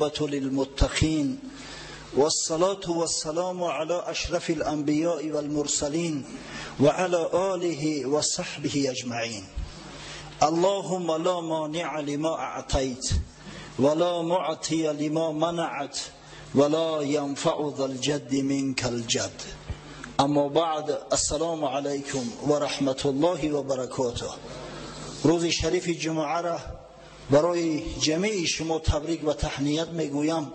للمتقين والصلاة والسلام على أشرف الأنبياء والمرسلين وعلى آله وصحبه أجمعين. اللهم لا مانع لما أعطيت ولا معطي لما منعت ولا ينفع ذا الجد منك الجد. اما بعد، السلام علیکم و رحمت الله و برکاته. روز شریف جمعه را برای جمیع شما تبریک و تهنیت میگویم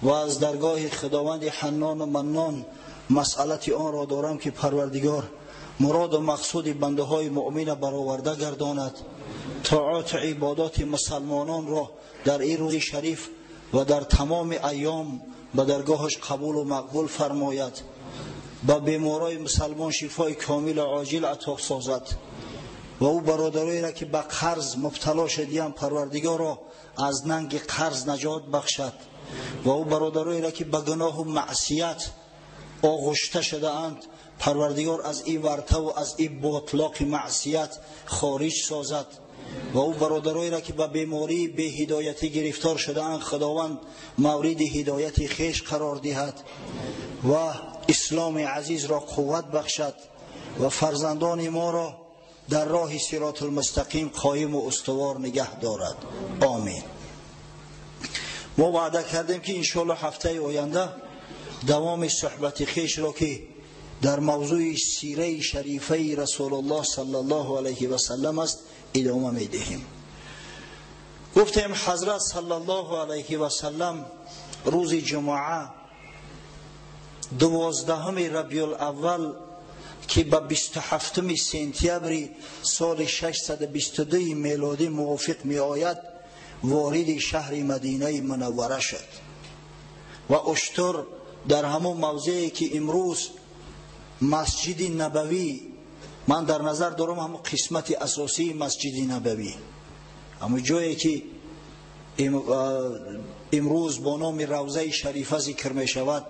و از درگاه خداوند حنان و منان مسئلت آن را دارم که پروردگار مراد و مقصود بنده های مؤمن برآورده گرداند، طاعات و عبادات مسلمانان را در این روز شریف و در تمام ایام به درگاهش قبول و مقبول فرماید، به بیمارای مسلمان شفای کامل و عاجل عطا سازد و او برادرایی را که به قرض مبتلا شدیان پروردگار را از ننگ قرض نجات بخشد و او برادرایی را که به گناه و معصیت آغشته شده اند پروردگار از این ورطه و از این باطلاق معصیت خارج سازد و او برادرایی را که به بیماری به هدایتی گرفتار شده اند خداوند مورد هدایت خویش قرار دهد و اسلام عزیز را قوت بخشد و فرزندان ما را در راه صراط المستقیم قایم و استوار نگه دارد. آمین. ما وعده کردیم که انشاءالله هفته آینده دوام صحبت خویش را که در موضوع سیره شریفه رسول الله صلی الله علیه و سلم است ادامه میدهیم. گفتیم حضرت صلی الله علیه و سلم روز جمعه 12 ربیع الاول که به 27 سپتامبر سال 622 میلادی موافق می آید وارد شهر مدینه منوره شد و اشتر در همون موضعی که امروز مسجد نبوی، من در نظر دارم همون قسمت اساسی مسجد نبوی، همون جایی که امروز با نام روضه شریفه ذکر می شود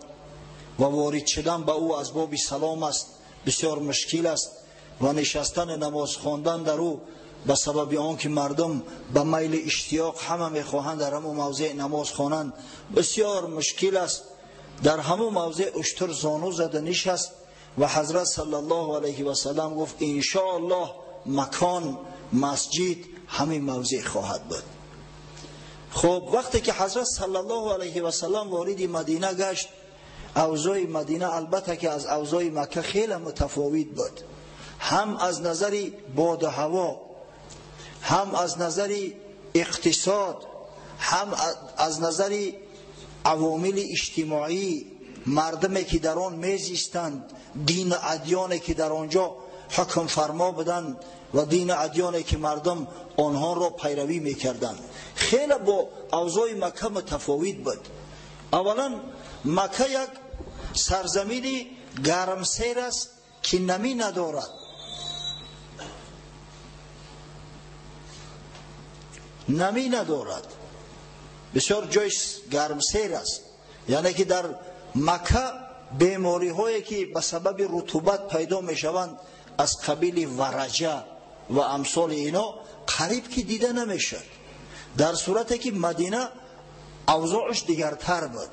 و وارد شدن به او از باب سلام است، بسیار مشکل است و نشستن نماز خواندن در او به سبب آن که مردم به میل اشتیاق همه میخواهند در همون موضع نماز خوانند بسیار مشکل است. در همون موضع اشتر زانو زده نشست و حضرت صلی الله علیه و سلم گفت ان شاء الله مکان مسجد همین موضع خواهد بود. خب وقتی که حضرت صلی الله علیه و سلم وارد مدینه گشت، اوضاع مدینه البته که از اوضاع مکه خیلی متفاوت بود، هم از نظر باد و هوا، هم از نظر اقتصاد، هم از نظر عوامل اجتماعی، مردمی که در آن میزیستند، دین ادیانی که در آنجا حکم فرما بودند و دین ادیانی که مردم آنها را پیروی میکردند، خیلی با اوضاع مکه متفاوت بود. اولا مکه یک سرزمین گرمسیر است که نمی ندارد، نمی ندارد، بسیار جای گرمسیر است. یعنی که در مکه بیماری هایی که به سبب رطوبت پیدا می شوند از قبیل ورجه و امثال اینا قریب که دیده نمی شد، در صورتی که مدینه اوضاعش دیگرتر بود،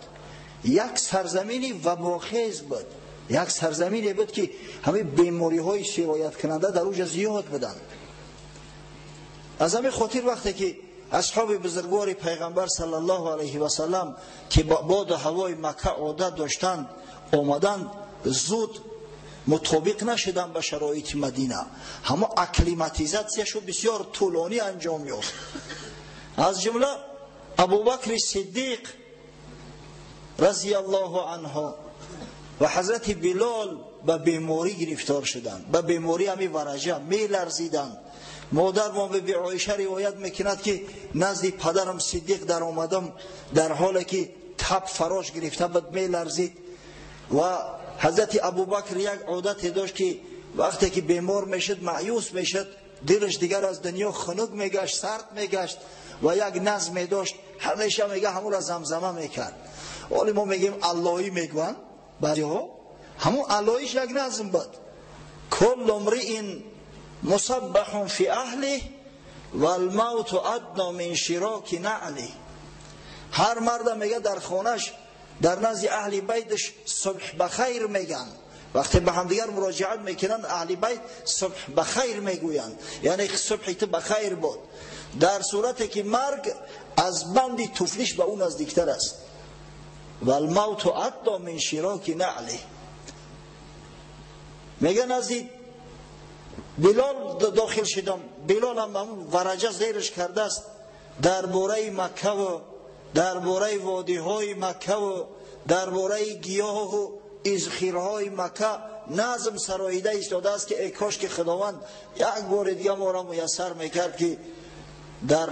یک سرزمینی وباخیز بود، یک سرزمینی بود که همه بیماری های سرایت کننده در اوج زیاد بودند. از همین خاطر وقتی که اصحاب بزرگوار پیغمبر صلی الله علیه و سلم که با باد و هوای مکه عادت داشتند آمدند، زود مطابق نشدند به شرایط مدینه، همه اکلیماتیزاسیا شو بسیار طولانی انجام یافت. از جمله ابوبکر صدیق رضی الله عنه و حضرت بلال به بیماری گرفتار شدند، به بیماری همی ورجه میلرزیدند. مادر ما به عایشه روایت میکند که نزد پدرم صدیق در آمدم در حالی که تب فراش گرفته بود میلرزید و حضرت ابوبکر یک عادت داشت که وقتی که بیمار میشد مایوس میشد، دلش دیگر از دنیا خنک میگشت، سرد میگشت و یک نظم داشت، همیشه میگه همون را زمزمه میکرد. ولی ما میگیم اللهی میگوین بعضی ها، همون اللهیش یک نظم بود. کل امرئ مصبح فی اهله والموت ادنی من شراک نعله. هر مرد میگه در خونش در نزد اهل بیتش صبح بخیر میگن. وقتی به همدیگر مراجعت میکنن اهل بیت صبح بخیر میگویند، یعنی صبحی تو بخیر بود، در صورتی که مرگ از بند طفلیش به اون نزدیکتر است. و الموت ادنی من شراک نعله. میگه نزد بلال داخل شدم، بلال هم همون ورجه زیرش کرده است درباره مکه و درباره وادی های مکه و درباره گیاه و ازخیرهای مکه نظم سراییده ایستاده است که ای کاش که خداوند یک بار دیگه ما را میسر میکرد که در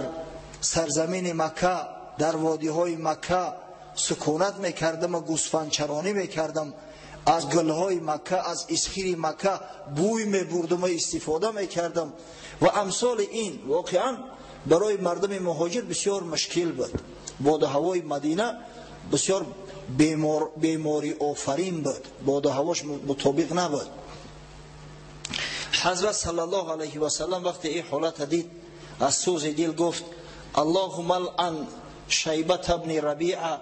سرزمین مکه، در وادی های مکه سکونت میکردم و گوسفندچرانی میکردم، از گلهای مکه، از اسخیر مکه بوی میبردم و استفاده میکردم و امثال این. واقعا برای مردم مهاجر بسیار مشکل بود. باد هوای مدینه بسیار بیماری آفرین بود، باد هواش مطابق نبود. حضرت صلی الله علیه و سلم وقتی این حالت دید از سوز دل گفت اللهم العن شیبة ابن ربیعه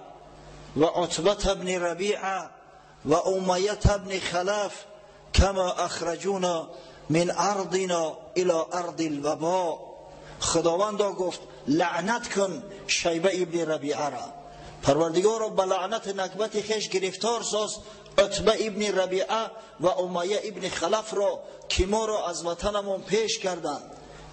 و عتبة ابن ربیعه و امیة ابن خلف کما اخرجونا من ارضنا الى ارض الوباء. خداوندا گفت لعنت کن شیبه ابن ربیعه را، پروردگارا به لعنت نکبت خویش گرفتار ساز عتبه ابن ربیعه و امیه ابن خلف را که ما را از وطنمان پیش کردند،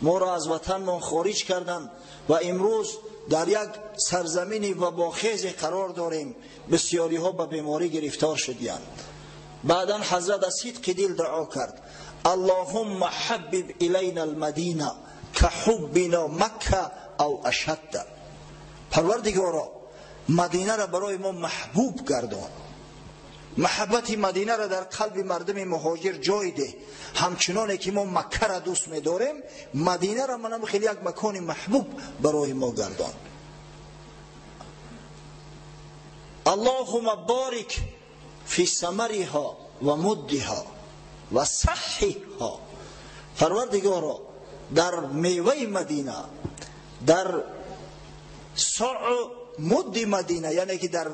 ما را از وطنمان خارج کردند و امروز در یک سرزمین وباخیز قرار داریم، بسیاری ها به بیماری گرفتار شدند. بعدا حضرت از صدق دل دعا کرد اللهم حبب الینا المدینه كحبنا مکه او اشد. پروردگارا مدینه را برای ما محبوب گردان، محبت مدینه را در قلب مردم مهاجر جای ده، همچنانه که ما مکه را دوست می‌داریم مدینه را منم خیلی یک مکان محبوب برای ما گردان. اللهم بارک فی ثمرها و مدها و صحها. پروردگارا در میوه مدینه، در ساع مد مدینه، یعنی که در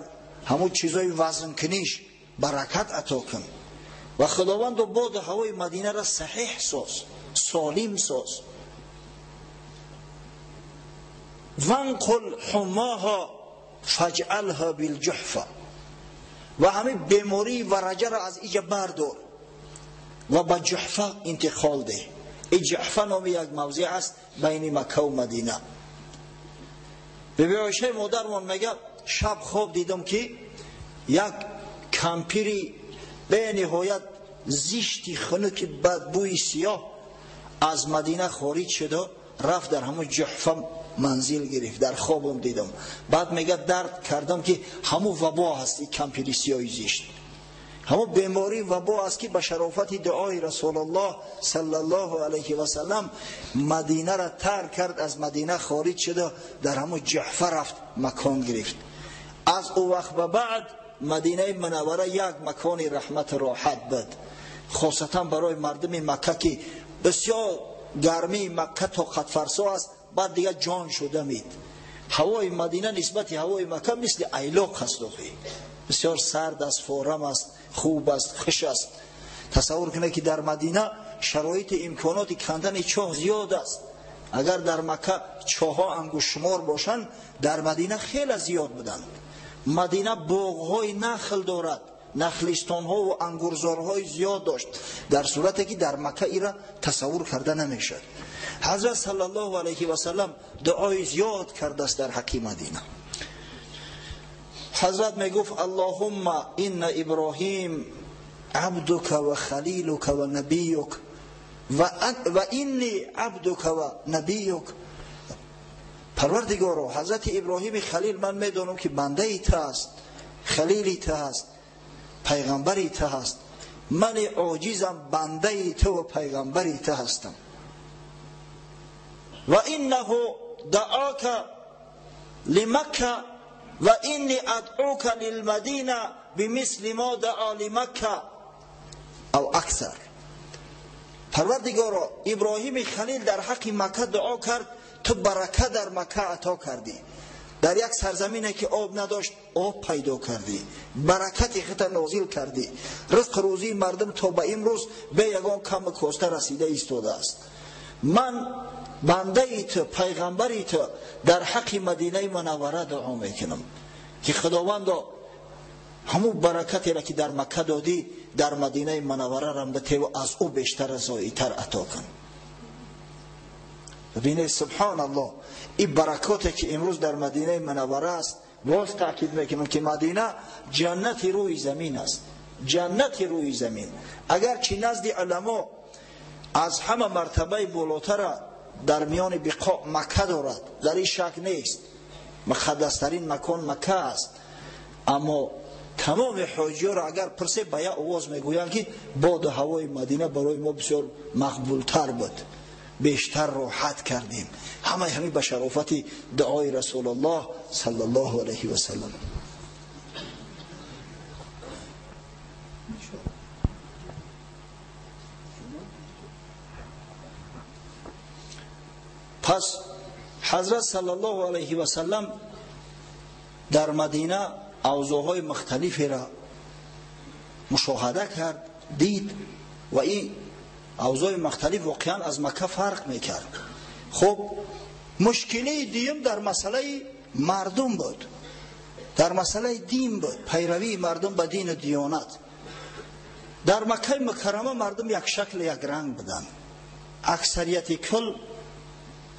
همون چیزای وزن کنیش برکت عطا کن و خداوند باد هوای مدینه را صحیح ساز، سالم ساز. وانقل حماها فاجعلها بالجحفه. و همه بیماری و رجه را از اینجا بردار و به جحفه انتقال ده. این جحفه نام یک موضع است بین مکه و مدینه. بی عایشه مادرمان میگه شب خواب دیدم که یک کمپیری به نهایت زشتی خنک بدبوی سیاه از مدینه خارج شد و رفت در همون جحفه منزل گرفت. در خوابم دیدم. بعد میگه درد کردم که همون وبا هست، این کمپیری سیاه زشت، همون بیماری وبا است که به شرافت دعای رسول الله صلی الله علیه و سلم مدینه را ترک کرد، از مدینه خارج شد، در همون جحفه رفت مکان گرفت. از او وقت به بعد مدینه منوره یک مکان رحمت راحت بود، خاصتا برای مردم مکه که بسیار گرمی مکه طاقت فرسا است. بعد دیگه جان شده مید. هوای مدینه نسبت هوای مکه مثل ایلاق است، بسیار سرد است، فارم است، خوب است، خوش است. تصور کنه که در مدینه شرایط امکانات کندن چاه زیاد است. اگر در مکه چاه‌ها انگشت شمار باشند، در مدینه خیلی زیاد بودند. مدینه باغ‌های نخل دارد، نخلستان‌ها و انگورزارهای زیاد داشت، در صورتی که در مکه ای را تصور کرده نمیشد. حضرت صلی الله علیه و سلم دعای زیاد کرده است در حق مدینه. حضرت میگفت اللهم ان ابراهیم عبدک و خلیلک و نبیک و انی عبدک و نبیک. پروردگارا، حضرت ابراهیم خلیل من میدانم که بنده ای تو است، خلیلی تو است، پیغمبری تو هست. من عاجزم، بنده ای تو و پیغمبری تو هستم. و انه دعاک لمکه و انی ادعوک للمدینه بمثل ما دعا لمکه او اکثر. پروردگارا، ابراهیم خلیل در حق مکه دعا کرد، تو برکه در مکه عطا کردی. Дар як сарзамине ки об надошт об пайдо кардӣ, баракати худро нозил кардӣ, ризқ рӯзии мардум то ба имрӯз бе ягон кам коста расида истодааст. Ман бандаи ту, пайғамбари ту, дар ҳаққи Мадинаи Мунаввара дуо мекунам ки Худовандо ҳамун баракатеро ки дар Макка додӣ дар Мадинаи Мунаввара рам бите ва аз ӯ бештар зоитар ато кун. Бибинед, субҳоналлоҳ, ин баракоте ки имрӯз дар Мадинаи Мунаввара аст, боз таъкид мекунам ки Мадина ҷаннати рӯи замин аст, ҷаннати рӯи замин. Агарчи назди уламо аз ҳама мартабаи болотара дар миёни биқоъ Макка дорад, дар ин шак нест, муқаддастарин макон Макка аст, аммо тамоми ҳоҷиёро агар пурсе ба як овоз мегӯянд ки боду ҳавои Мадина барои мо бисёр мақбултар буд, бештар роҳат кардем. Ҳамаи ҳамин ба шарофати дуои Расулуллоҳ саллаллоҳу алайҳи васаллам. Пас ҳазрат саллаллоҳу алайҳи васаллам дар Мадина авзоъҳои мухталиферо мушоҳада кард, дид ва ин авзои мухталиф воқеан аз Макка фарқ мекард. Хуб, мушкилии дуюм дар масъалаи мардум буд, дар масъалаи дин буд, пайравии мардум ба дину диёнат. Дар Маккаи Мукаррама мардум як шакл, як ранг буданд, аксарияти кул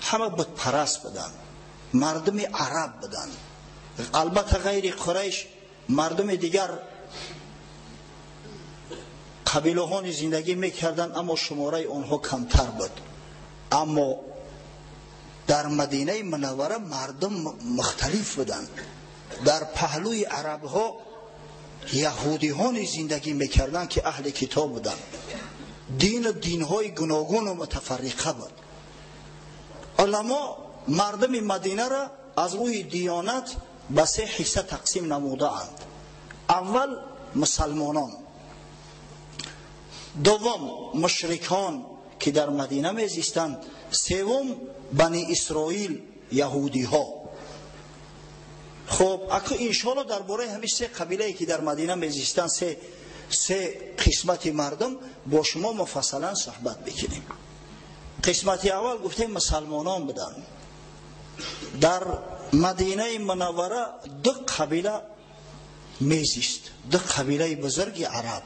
ҳама бутпараст буданд, мардуми араб буданд. Албатта ғайри Қурайш мардуми дигар қабилаҳо зиндагӣ мекарданд, аммо шумораи онҳо камтар буд. Аммо дар Мадинаи Мунаввара мардум мухталиф буданд. Дар паҳлӯи арабҳо яҳудиҳо зиндагӣ мекарданд ки аҳли китоб буданд. Дину динҳои гуногуну мутафарриқа буд. Уламо мардуми Мадинаро аз рӯи диёнат ба се ҳисса тақсим намудаанд. Аввал мусалмонон, дуввум мушрикон ки дар Мадина мезистанд, севум Бани Исроил, яҳудиҳо. Хуб, аку иншоалло дар бораи ҳамин се қабилае ки дар Мадина мезистанд, се қисмати мардум бо шумо муфассалан суҳбат бикунем. Қисмати аввал гуфтем мусалмонон буданд. Дар Мадинаи Мунаввара ду қабила мезист, ду қабилаи бузурги араб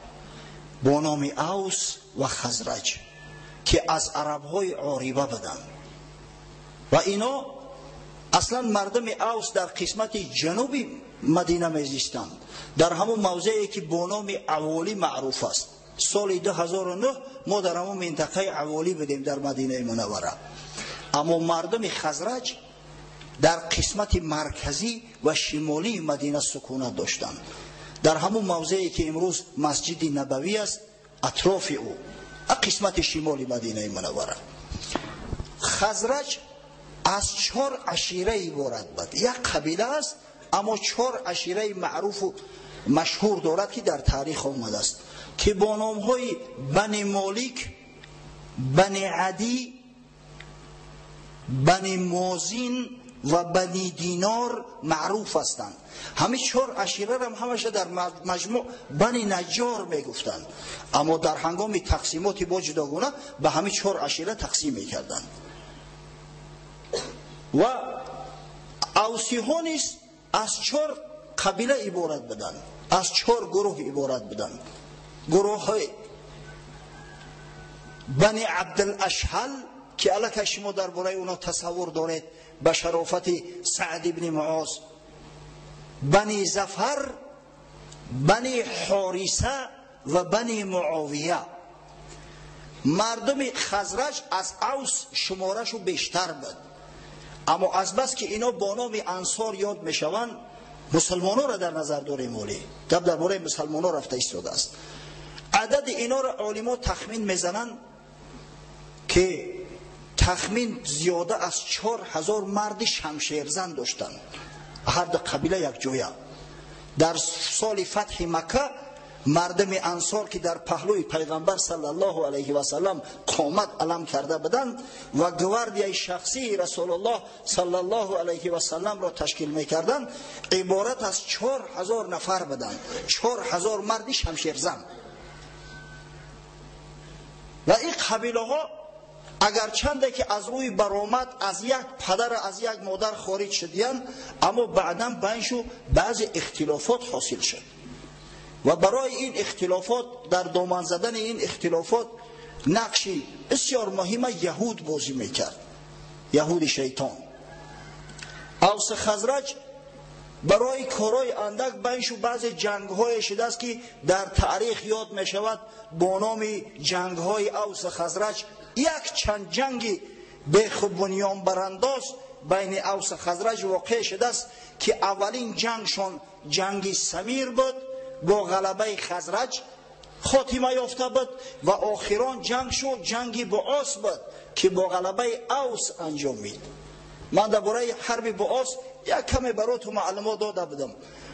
бо номи Авс ва Хазраҷ ки аз арабҳои ориба буданд. Ва ино аслан мардуми Авс дар қисмати ҷануби Мадина мезистанд, дар ҳамон мавзее ки бо номи Аволӣ маъруф аст. Соли 2009 мо дар ҳамон минтақаи Аволӣ будем дар Мадинаи Мунаввара. Аммо мардуми Хазраҷ дар қисмати марказӣ ва шимолии Мадина сукунат доштанд, дар ҳамон мавзее ки имрӯз Масҷиди Набавӣ аст, атрофи ӯ, қисмати шимоли Мадинаи Мунаввара. Хазраҷ аз 4 ашира иборат буд. Як қабила аст, аммо 4 ашираи маъруфу машҳур дорад ки дар таърих омадааст, ки бо номҳои Бани Молик, Бани Адӣ, Бани Мозин ва Бани Динор маъруф ҳастанд. Ҳамин 4 ашираро ҳамаша дар маҷмӯъ Бани Наҷҷор мегуфтанд, аммо дар ҳангоми тақсимоти бо ҷудогуна ба ҳамин 4 ашира тақсим мекарданд. Ва авсиҳо низ аз 4 қабила иборат буданд, аз 4 гурӯҳ иборат буданд. Гурӯҳҳои Бани Абдулашҳал ки аллакай шумо дар бораи онҳо тасаввур доред ба шарофати Саъд ибни Муоз, Бани Зафар, Бани Ҳориса ва Бани Муовия. Мардуми Хазраҷ аз Авс шуморашу бештар буд, аммо азбаски ино бо номи Ансор ёд мешаванд, мусалмононро дар назар дорем. Олӣ гап дар бораи мусалмонон рафта истодааст. Адади иноро олимо тахмин мезананд ки тахмин зиёда аз 4000 марди шамшерзан доштанд, ҳар ду қабила якҷоя. Дар соли фатҳи Макка Мардуми Ансор, ки дар паҳлӯи Пайғамбар саллаллоҳу алайҳи васаллам қомат алам карда буданд ва гвардияи шахсии Расулуллоҳ саллаллоҳу алайҳи васалламро ташкил мекарданд, иборат аз 4000 нафар буданд, 4000 марди шамшерзан. Ва ин қабилаҳо агарчанде ки аз рӯи баромад аз як падар, аз як модар хориҷ шудиянд, аммо баъдан байншу баъзе ихтилофот ҳосил шуд. Ва барои ин ихтилофот, дар доман задани ин ихтилофот нақши бисёр муҳима яҳуд бозӣ мекард, яҳуди шайтон. Авс Хазраҷ барои корҳои андак байншу баъзе ҷангҳое шудааст, ки дар таърих ёд мешавад бо номи ҷангҳои Авс Хазраҷ. Як чанд ҷанги бехубунёнбарандоз байни Авс Хазраҷ воқеъ шудааст, ки аввалин ҷангшон ҷанги Самир буд, бо ғалабаи Хазраҷ хотима ёфта буд, ва охирон ҷанг шуд ҷанги Буос буд, ки бо ғалабаи Авс анҷомид. Ман дар бораи ҳарби Буос як каме бароту маълумот дода будам.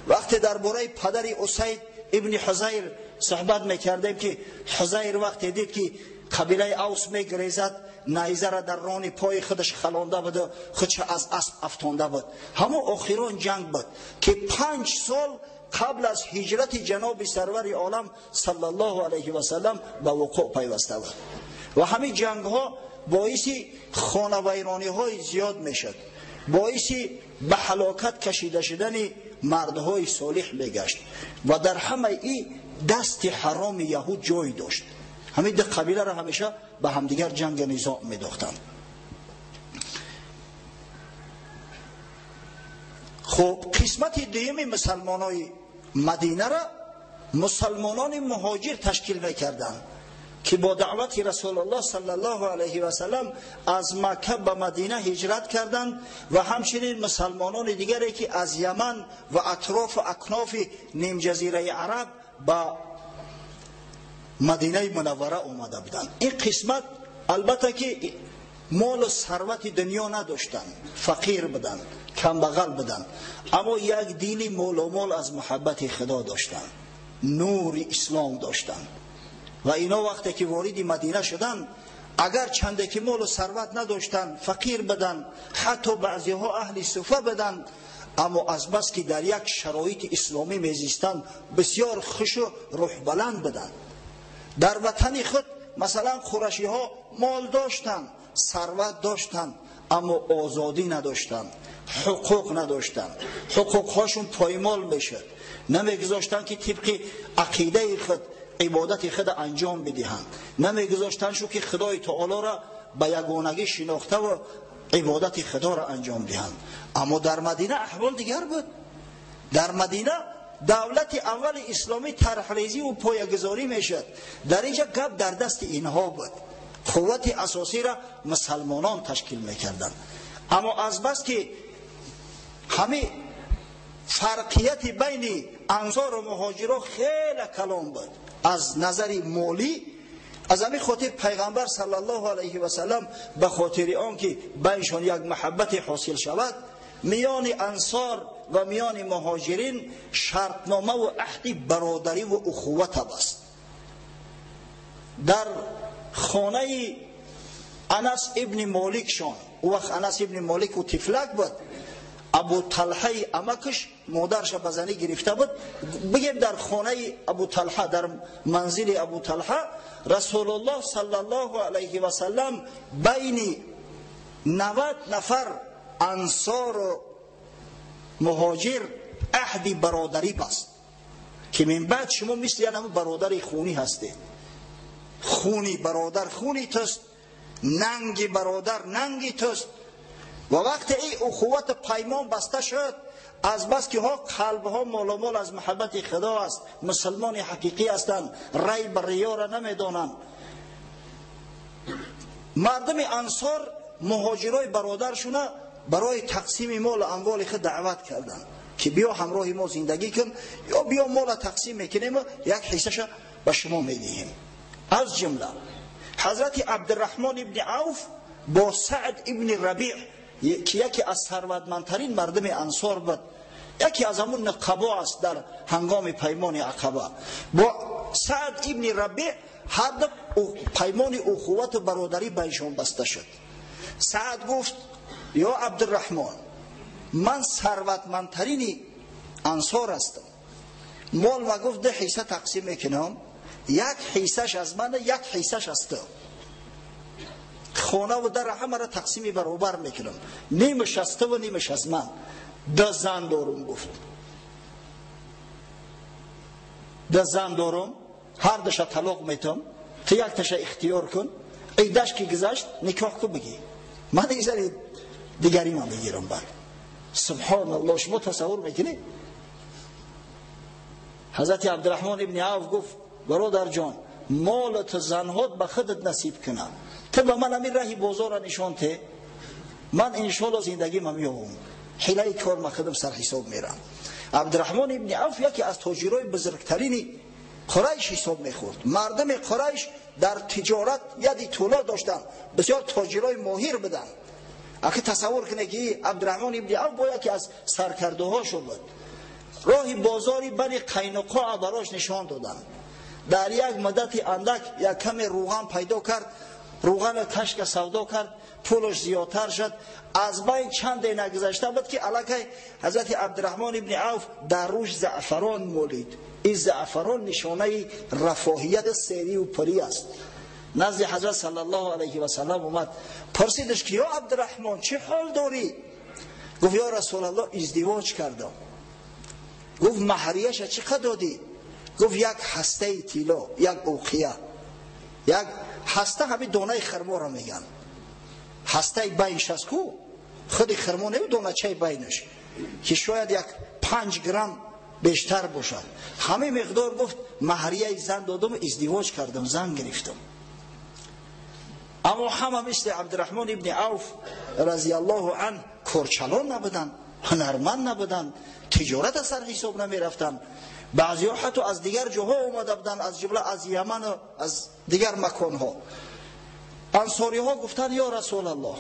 Вақте дар бораи падари Усайд ибни Ҳузайр суҳбат мекардем, ки Ҳузайр вақте дид, ки қабилаи Авс мегрезад, найзара дар рони пои худаш халонда буду худша аз асп афтонда буд. Ҳамон охирон ҷанг буд, ки 5 сол қабл аз ҳиҷрати ҷаноби сарвари олам саллаллоҳу алайҳи васаллам ба вуқӯъ пайваста буд. Ва ҳамин ҷангҳо боиси хонавайрониҳои зиёд мешуд, боиси ба ҳалокат кашида шудани мардҳои солиҳ мегашт ва дар ҳамаи ин дасти ҳароми яҳуд ҷой дошт. Ҳамин ду қабиларо ҳамеша ба ҳамдигар ҷанг низоъ медохтанд. Хуб, қисмати дуюми мусалмонои Мадинара мусалмонони муҳоҷир ташкил мекарданд, ки бо даъвати Расулуллоҳ саллаллоҳу алайҳи васаллам аз Макка ба Мадина ҳиҷрат карданд ва ҳамчунин мусалмонони дигаре, ки аз Яман ва атрофу акнофи нимҷазираи Араб ба Мадинаи Мунаввара омада буданд. Ин қисмат албатта ки молу сарвати дунё надоштанд, фақир буданд, камбағал буданд, аммо як дини моломол аз муҳаббати Худо доштанд, нури ислом доштанд. Ва ино вақте ки вориди Мадина шуданд, агар чанде ки молу сарват надоштанд, фақир буданд, ҳатто баъзеҳо аҳли суфа буданд, аммо аз бас ки дар як шароити исломӣ мезистанд, бисёр хушу рӯҳбаланд буданд. Дар ватани худ масалан қурашиҳо мол доштанд, сарват доштанд, аммо озодӣ надоштанд, ҳуқуқ надоштанд, ҳуқуқҳошон поймол мешуд, намегузоштанд ки тибқи ақидаи худ ибодати худ анҷом бидиҳанд, намегузоштанд шу ки Худои Таолоро ба ягонагӣ шинохта ва ибодати Худоро анҷом диҳанд. Аммо дар Мадина аҳвол дигар буд. Дар Мадина давлати аввали исломӣ тарҳрезӣ ва поягузорӣ мешуд. Дар инҷа гап дар дасти инҳо буд. Қуввати асосиро мусалмонон ташкил мекарданд. Аммо аз бас ки ҳамин фарқияти байни ансору муҳоҷиро хеле калон буд аз назари молӣ, аз ҳамин хотир Пайғамбар саллаллоҳу алайҳи васаллам ба хотири он ки байншон як муҳаббате ҳосил шавад, миёни ансор ва миёни муҳоҷирин шартнома ва аҳди бародарӣ ва ухувват баст. Дар хонаи Анас ибни Моликшон, ӯ вақт Анас ибни Молик ӯ тифлак буд, Абу Талҳаи амакаш модарша ба занӣ гирифта буд. Бигем, дар хонаи Абу Талҳа, дар манзили Абу Талҳа Расулуллоҳ саллаллоҳу алайҳи васаллам байни 90 нафар ансору муҳоҷир аҳди бародарӣ баст, ки мин баъд шумо мисли як ҳамун бародари хунӣ ҳастед. Хуни бародар хуни туст, нанги бародар нанги туст. Ва вақте ин ухувват паймон баста шуд, аз бас ки ҳо қалбҳо моломол аз муҳаббати Худо аст, мусалмони ҳақиқӣ ҳастанд, рай ба риёра намедонанд, мардуми ансор муҳоҷирои бародаршуна барои тақсими молу амволи худ даъват карданд, ки биё ҳамроҳи мо зиндагӣ кун, ё биё мола тақсим мекунем, як ҳиссаша ба шумо медиҳем. Аз ҷумла ҳазрати Абдураҳмон ибни Авф бо Саъд ибни Рабиъ, ки яке аз сарватмандтарин мардуми ансор буд, Яке аз ҳамун нақабо аст дар ҳангоми паймони Ақаба. Бо Саъд ибни Рабиъ ҳар ду паймони ухувату бародарӣ байншон баста шуд. Саъд гуфт: ё Абдурраҳмон, ман сарватмандтарини ансор ҳастам. Мол ма, гуфт, ду ҳисса тақсим мекунам, як ҳиссаш аз ман, як ҳиссаш аз ту. Хона ва дар ҳамаро тақсими баробар мекунам, нимаш аз ту ва нимаш аз ман. Ду зан дорум, гуфт, ду зан дорум, ҳар душа талоқ метам, ту якташа ихтиёр кун, иддаш ки гузашт никоҳ кун, бигӣ ман дигар дигари ман мегирам. Бад, субҳоналлоҳ, шумо тасаввур мекунед? Ҳазрати Абдурраҳмон ибни Авф гуфт: бародарҷон, молат занҳот ба худат насиб кунад, ту ба ман ҳамин раҳи бозорро нишон те, ман иншоалло зиндагима меёбам, ҳилаи кор ма худам сарҳисоб мерам. Абдурраҳмон ибни Авф яке аз тоҷирои бузургтарини Қурайш ҳисоб мехӯрд. Мардуми Қурайш дар тиҷорат яди тӯло доштанд, бисёр тоҷирои моҳир буданд. Аки тасаввур кунед, ки Абдурраҳмон ибни Авф бо яке аз саркардаҳошо буд. Роҳи бозори Бани Қайнуқоа барош нишон доданд. Дар як муддати андак як каме рӯған пайдо кард, рӯғана кашка савдо кард, пулаш зиёдтар шуд. Аз байн чанде нагузашта буд, ки аллакай ҳазрати Абдурраҳмон ибни Авф дар рӯш заъфарон молид. Ин заъфарон нишонаи рафоҳият, серию пурӣ аст. Назди ҳазрат саллаллоҳу алайҳи васаллам омад, пурсидаш, ки ё Абдурраҳмон, чӣ ҳол дорӣ? Гуфт: ё Расулаллоҳ, издивоҷ кардам. Гуфт: маҳрияша чӣ қадр додӣ? Гуфт: як ҳастаи тилло, як уқия. Як ҳаста ҳамин донаи хирморо мегӯянд, ҳастаи байнш аст ку, худи хирмо не, доначаи байнаш, ки шояд як 5 грамм бештар бошад. Ҳамин миқдор, гуфт, маҳрияи зан додам, издивоҷ кардам, зан гирифтам. Аммо ҳама мисли Абдураҳмон ибни Авф разиаллоҳу анҳ корчалон набуданд, ҳунарманд набуданд, тиҷорат аз сар ҳисоб намерафтанд. Баъзеҳо ҳатто аз дигар ҷоҳо омада буданд, аз ҷумла аз Яману аз дигар маконҳо. Ансориҳо гуфтанд: ё Расулаллоҳ,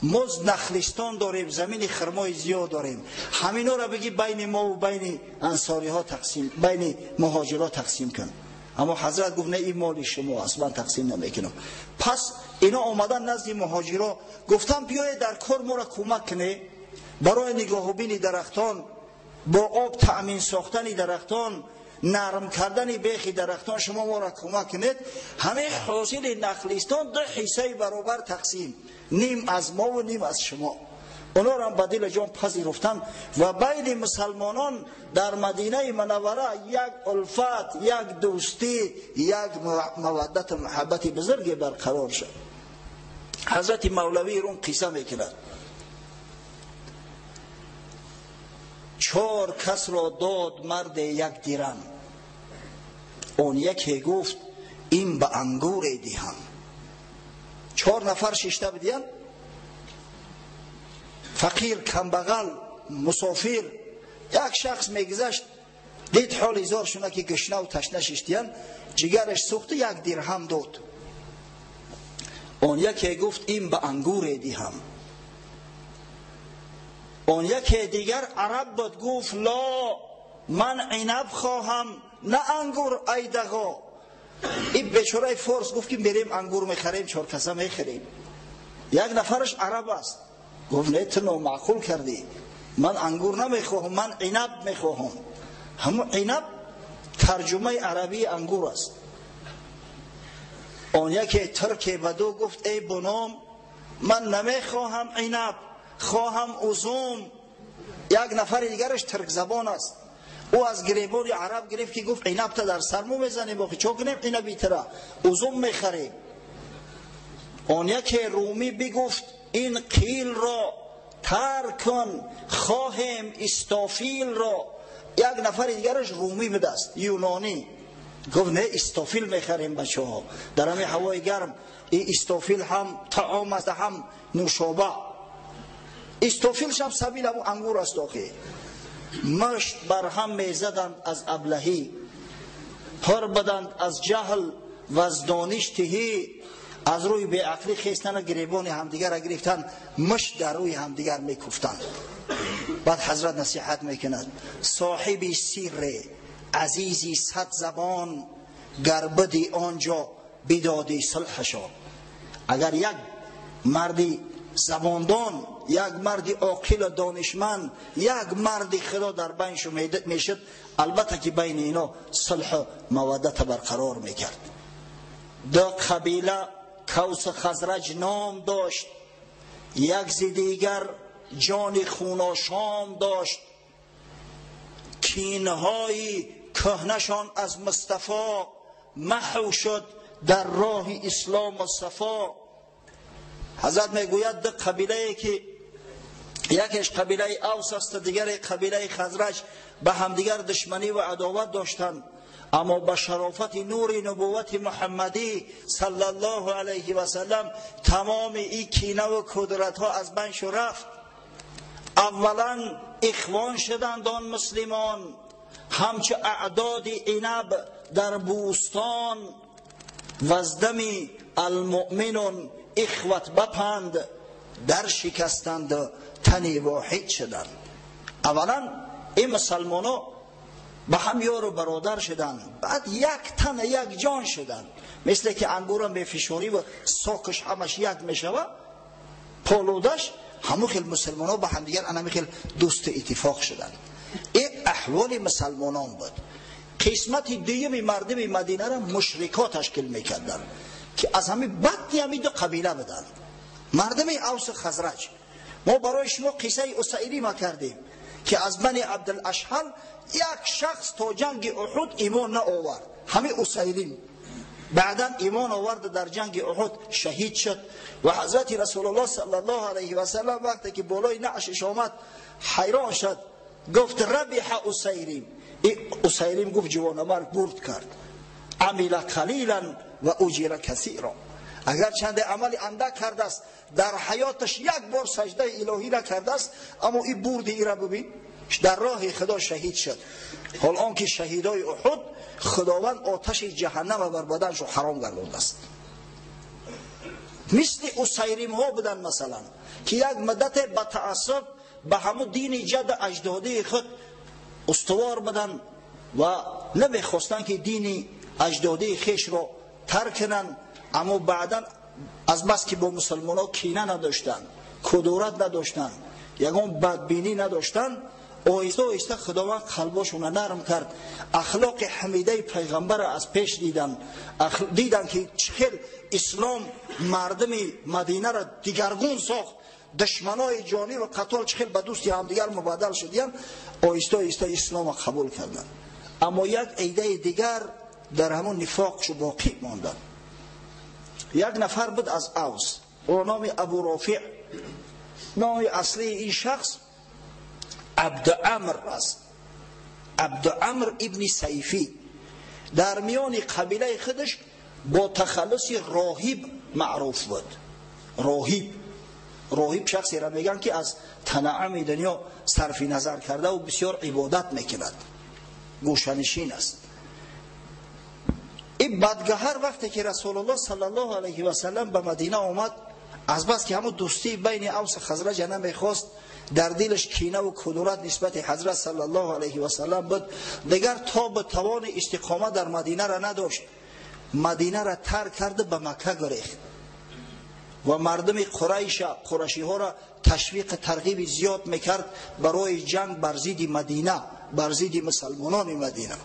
мо нахлистон дорем, замини хирмои зиёд дорем, ҳаминора бигӣ, байни мо ва байни ансориҳо тақсим, байни муҳоҷирҳо тақсим кун. Аммо ҳазрат гуфт: не, ин моли шумо аст, ман тақсим намекунам. Пас ино омадан назди муҳоҷиро, гуфтан: биёед, дар кор моро кӯмак кунед, барои нигоҳубини дарахтон, бо об таъмин сохтани дарахтон, нарм кардани бехи дарахтон шумо моро кӯмак кунед. Ҳамин ҳосили нахлистон ду ҳиссаи баробар тақсим, ним аз мову ним аз шумо. Онорам ба дили ҷон пазируфтанд ва байни мусалмонон дар Мадинаи Манаввара як улфат, як дӯстӣ, як маваддату муҳаббати бузурге барқарор шуд. Ҳазрати Мавлавии Рум қисса мекунад: чор касро дод марде як дирам, он яке гуфт: ин ба ангуре диҳам. Чор нафар шишта будиянд, фақир, камбағал, мусофир. Як шахс мегузашт, дид ҳоли зор шуна, ки гушнаву ташна шиштиянд, ҷигараш сӯхту як дирҳам дод. Он яке гуфт: ин ба ангуре диҳам. Он яке дигар араб буд, гуфт: ло, ман инаб хоҳам, на ангур, айдағо. Ин бечораи форс гуфт, ки мерем, ангур мехарем, чоркаса мехарем. Як нафараш араб аст, гуфт: не, ту номаъқул кардӣ, ман ангур намехоҳам, ман инаб мехоҳам. Ҳамун инаб тарҷумаи арабии ангур аст. Он яке турке баду гуфт: эй боном, ман намехоҳам инаб, хоҳам узум. Як нафари дигараш туркзабон аст, ӯ аз гиребони араб гирифт, ки гуфт: инабта дар сармо мезанем, охи чо кунем инаби тира, узум мехарем. Он яке румӣ бигуфт: ин қилро тарк кун, хоҳем истофилро. Як нафари дигараш румӣ будааст, юнонӣ, гуфт: не, истофил мехарем, бачаҳо, дар ҳамин ҳавои гарм ин истофил ҳам таом аст, ҳам нӯшоба. Истофил шаб сабил ҳамун ангур аст. Охи мушт бар ҳам мезаданд аз аблаҳӣ, пур буданд аз ҷаҳл ва аз дониш тиҳӣ. Аз рӯи беақлӣ хестана гиребони ҳамдигарра гирифтанд, мушт дар рӯи ҳамдигар мекуфтанд. Баъд ҳазрат насиҳат мекунад: соҳиби сирре азизи сад забон, гар бидӣ онҷо бидодӣ сулҳашон. Агар як марди забондон, як марди оқил ва донишманд, як марди худо дар байншон мешуд, албатта ки байни ино сулҳу маваддат барқарор мекард. Ду қабила Кавс Хазраҷ ном дошт, як зи дигар ҷони хуношом дошт. Кинҳои кӯҳнашон аз Мустафо маҳв шуд дар роҳи ислом ва сафо. Ҳазрат мегӯяд ду қабилае ки якеш қабилаи Авс аст, дигаре қабилаи Хазраҷ, ба ҳамдигар душманӣ ва адоват доштанд, аммо ба шарофати нури нубуввати Муҳаммадӣ саллаллоҳу алайҳи васаллам тамоми ин кинаву кудратҳо аз байн шу рафт. Аввалан ихвон шуданд он муслимон, ҳамчу аъдоди инаб дар бӯстон. Ваздами алмуъминун ихват бапанд, дар шикастанд тани воҳид шуданд. Аввалан ин мусалмоно ба ҳам ёру бародар шуданд, баъд як тан як ҷон шуданд. Мисле ки ангура мефишорӣ ва сокаш ҳамаш як мешавад, полудаш, ҳамон хел мусалмоно ба ҳамдигар анами хел дӯсту иттифоқ шуданд. Ин аҳволи мусалмонон буд. Қисмати дуюми мардуми Мадинаро мушрикҳо ташкил мекарданд, ки аз ҳамин батни ҳамин ду қабила буданд, мардуми Авсу Хазраҷ. Мо барои шумо қиссаи Усайрима кардем, ки аз бани Абдулашҳал як шахс то ҷанги Уҳуд имон наовард, ҳамин Усайрим. Баъдан имон овард, дар ҷанги Уҳуд шаҳид шуд. Ва ҳазрати Расулуллоҳ саллаллоҳу алайҳи васаллам вақте ки болои наъшиш омад, ҳайрон шуд, гуфт: рабиҳа Усайрим. Усайрим гуфт ҷавонамарг бурд кард. Амила қалилан ва уҷира касиро. Агар чанде амали андак кардааст, дар ҳаёташ як бор саҷдаи илоҳӣ накардааст, аммо ин бурди ира бибин, дар роҳи худо шаҳид шуд. Ҳол он ки шаҳидои Уҳуд худованд оташи ҷаҳаннама бар баданшон ҳаром гардондааст. Мисли усайримҳо буданд, масалан, ки як муддате ба таассуб ба ҳамун дини ҷадду аҷдодии худ устувор буданд ва намехостанд ки дини аҷдодии хешро тарк кунанд, аммо баъдан аз бас ки бо мусалмонҳо кина надоштанд, кудурат надоштанд, ягон бадбинӣ надоштанд, оҳиста оҳиста худованд қалбошонро нарм кард. Ахлоқи ҳамидаи пайғамбарро аз пеш диданд, диданд ки чӣ хел ислом мардуми Мадинаро дигаргун сохт, душманои ҷонӣ ва қатол чӣ хел ба дӯсти ҳамдигар мубаддал шудиянд. Оҳиста оҳиста исломро қабул карданд. Аммо як идаи дигар дар ҳамон нифоқшу боқӣ монданд. Як нафар буд аз Авс, о номи Абу Рофиъ. Номи аслии ин шахс Абдуамр аст, Абдуамр ибни Сайфӣ. Дар миёни қабилаи худаш бо тахаллуси роҳиб маъруф буд. Роҳиб, роҳиб шахсеро мегӯянд ки аз танаъами дунё сарфи назар кардаву бисёр ибодат мекунад, гӯшанишин аст. Ин бадгаҳар вақте ки Расулуллоҳ саллаллоҳу алайҳи васаллам ба Мадина омад, аз бас ки ҳамун дӯстии байни Авсу Хазраҷа намехост, дар дилаш кинаву кудурат нисбати ҳазрат саллаллоҳу алайҳи васаллам буд, дигар то ба тавони истиқома дар Мадинаро надошт. Мадинаро тарк карда ба Макка гурехт ва мардуми Қурайша, қурашиҳоро ташвиқу тарғиби зиёд мекард барои ҷанг бар зидди Мадина, бар зидди мусалмонони Мадина.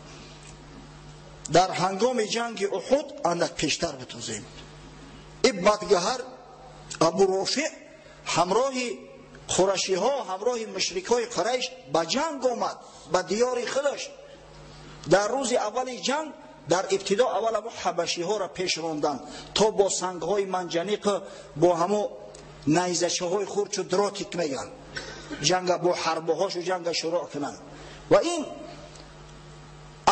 Дар ҳангоми ҷанги Уҳуд андак пештар битозем. Ин бадгаҳар Абу Рофиъ ҳамроҳи қурашиҳо, ҳамроҳи мушрикҳои Қурайш ба ҷанг омад ба диёри худаш. Дар рӯзи аввали ҷанг дар ибтидо аввал ҳамо ҳабашиҳоро пеш ронданд, то бо сангҳои манҷаниқ, бо ҳамо найзачаҳои хурчу дротик мегӯянд, ҷанга бо ҳарбоҳошу ҷанга шурӯъ кунанд. Ва ин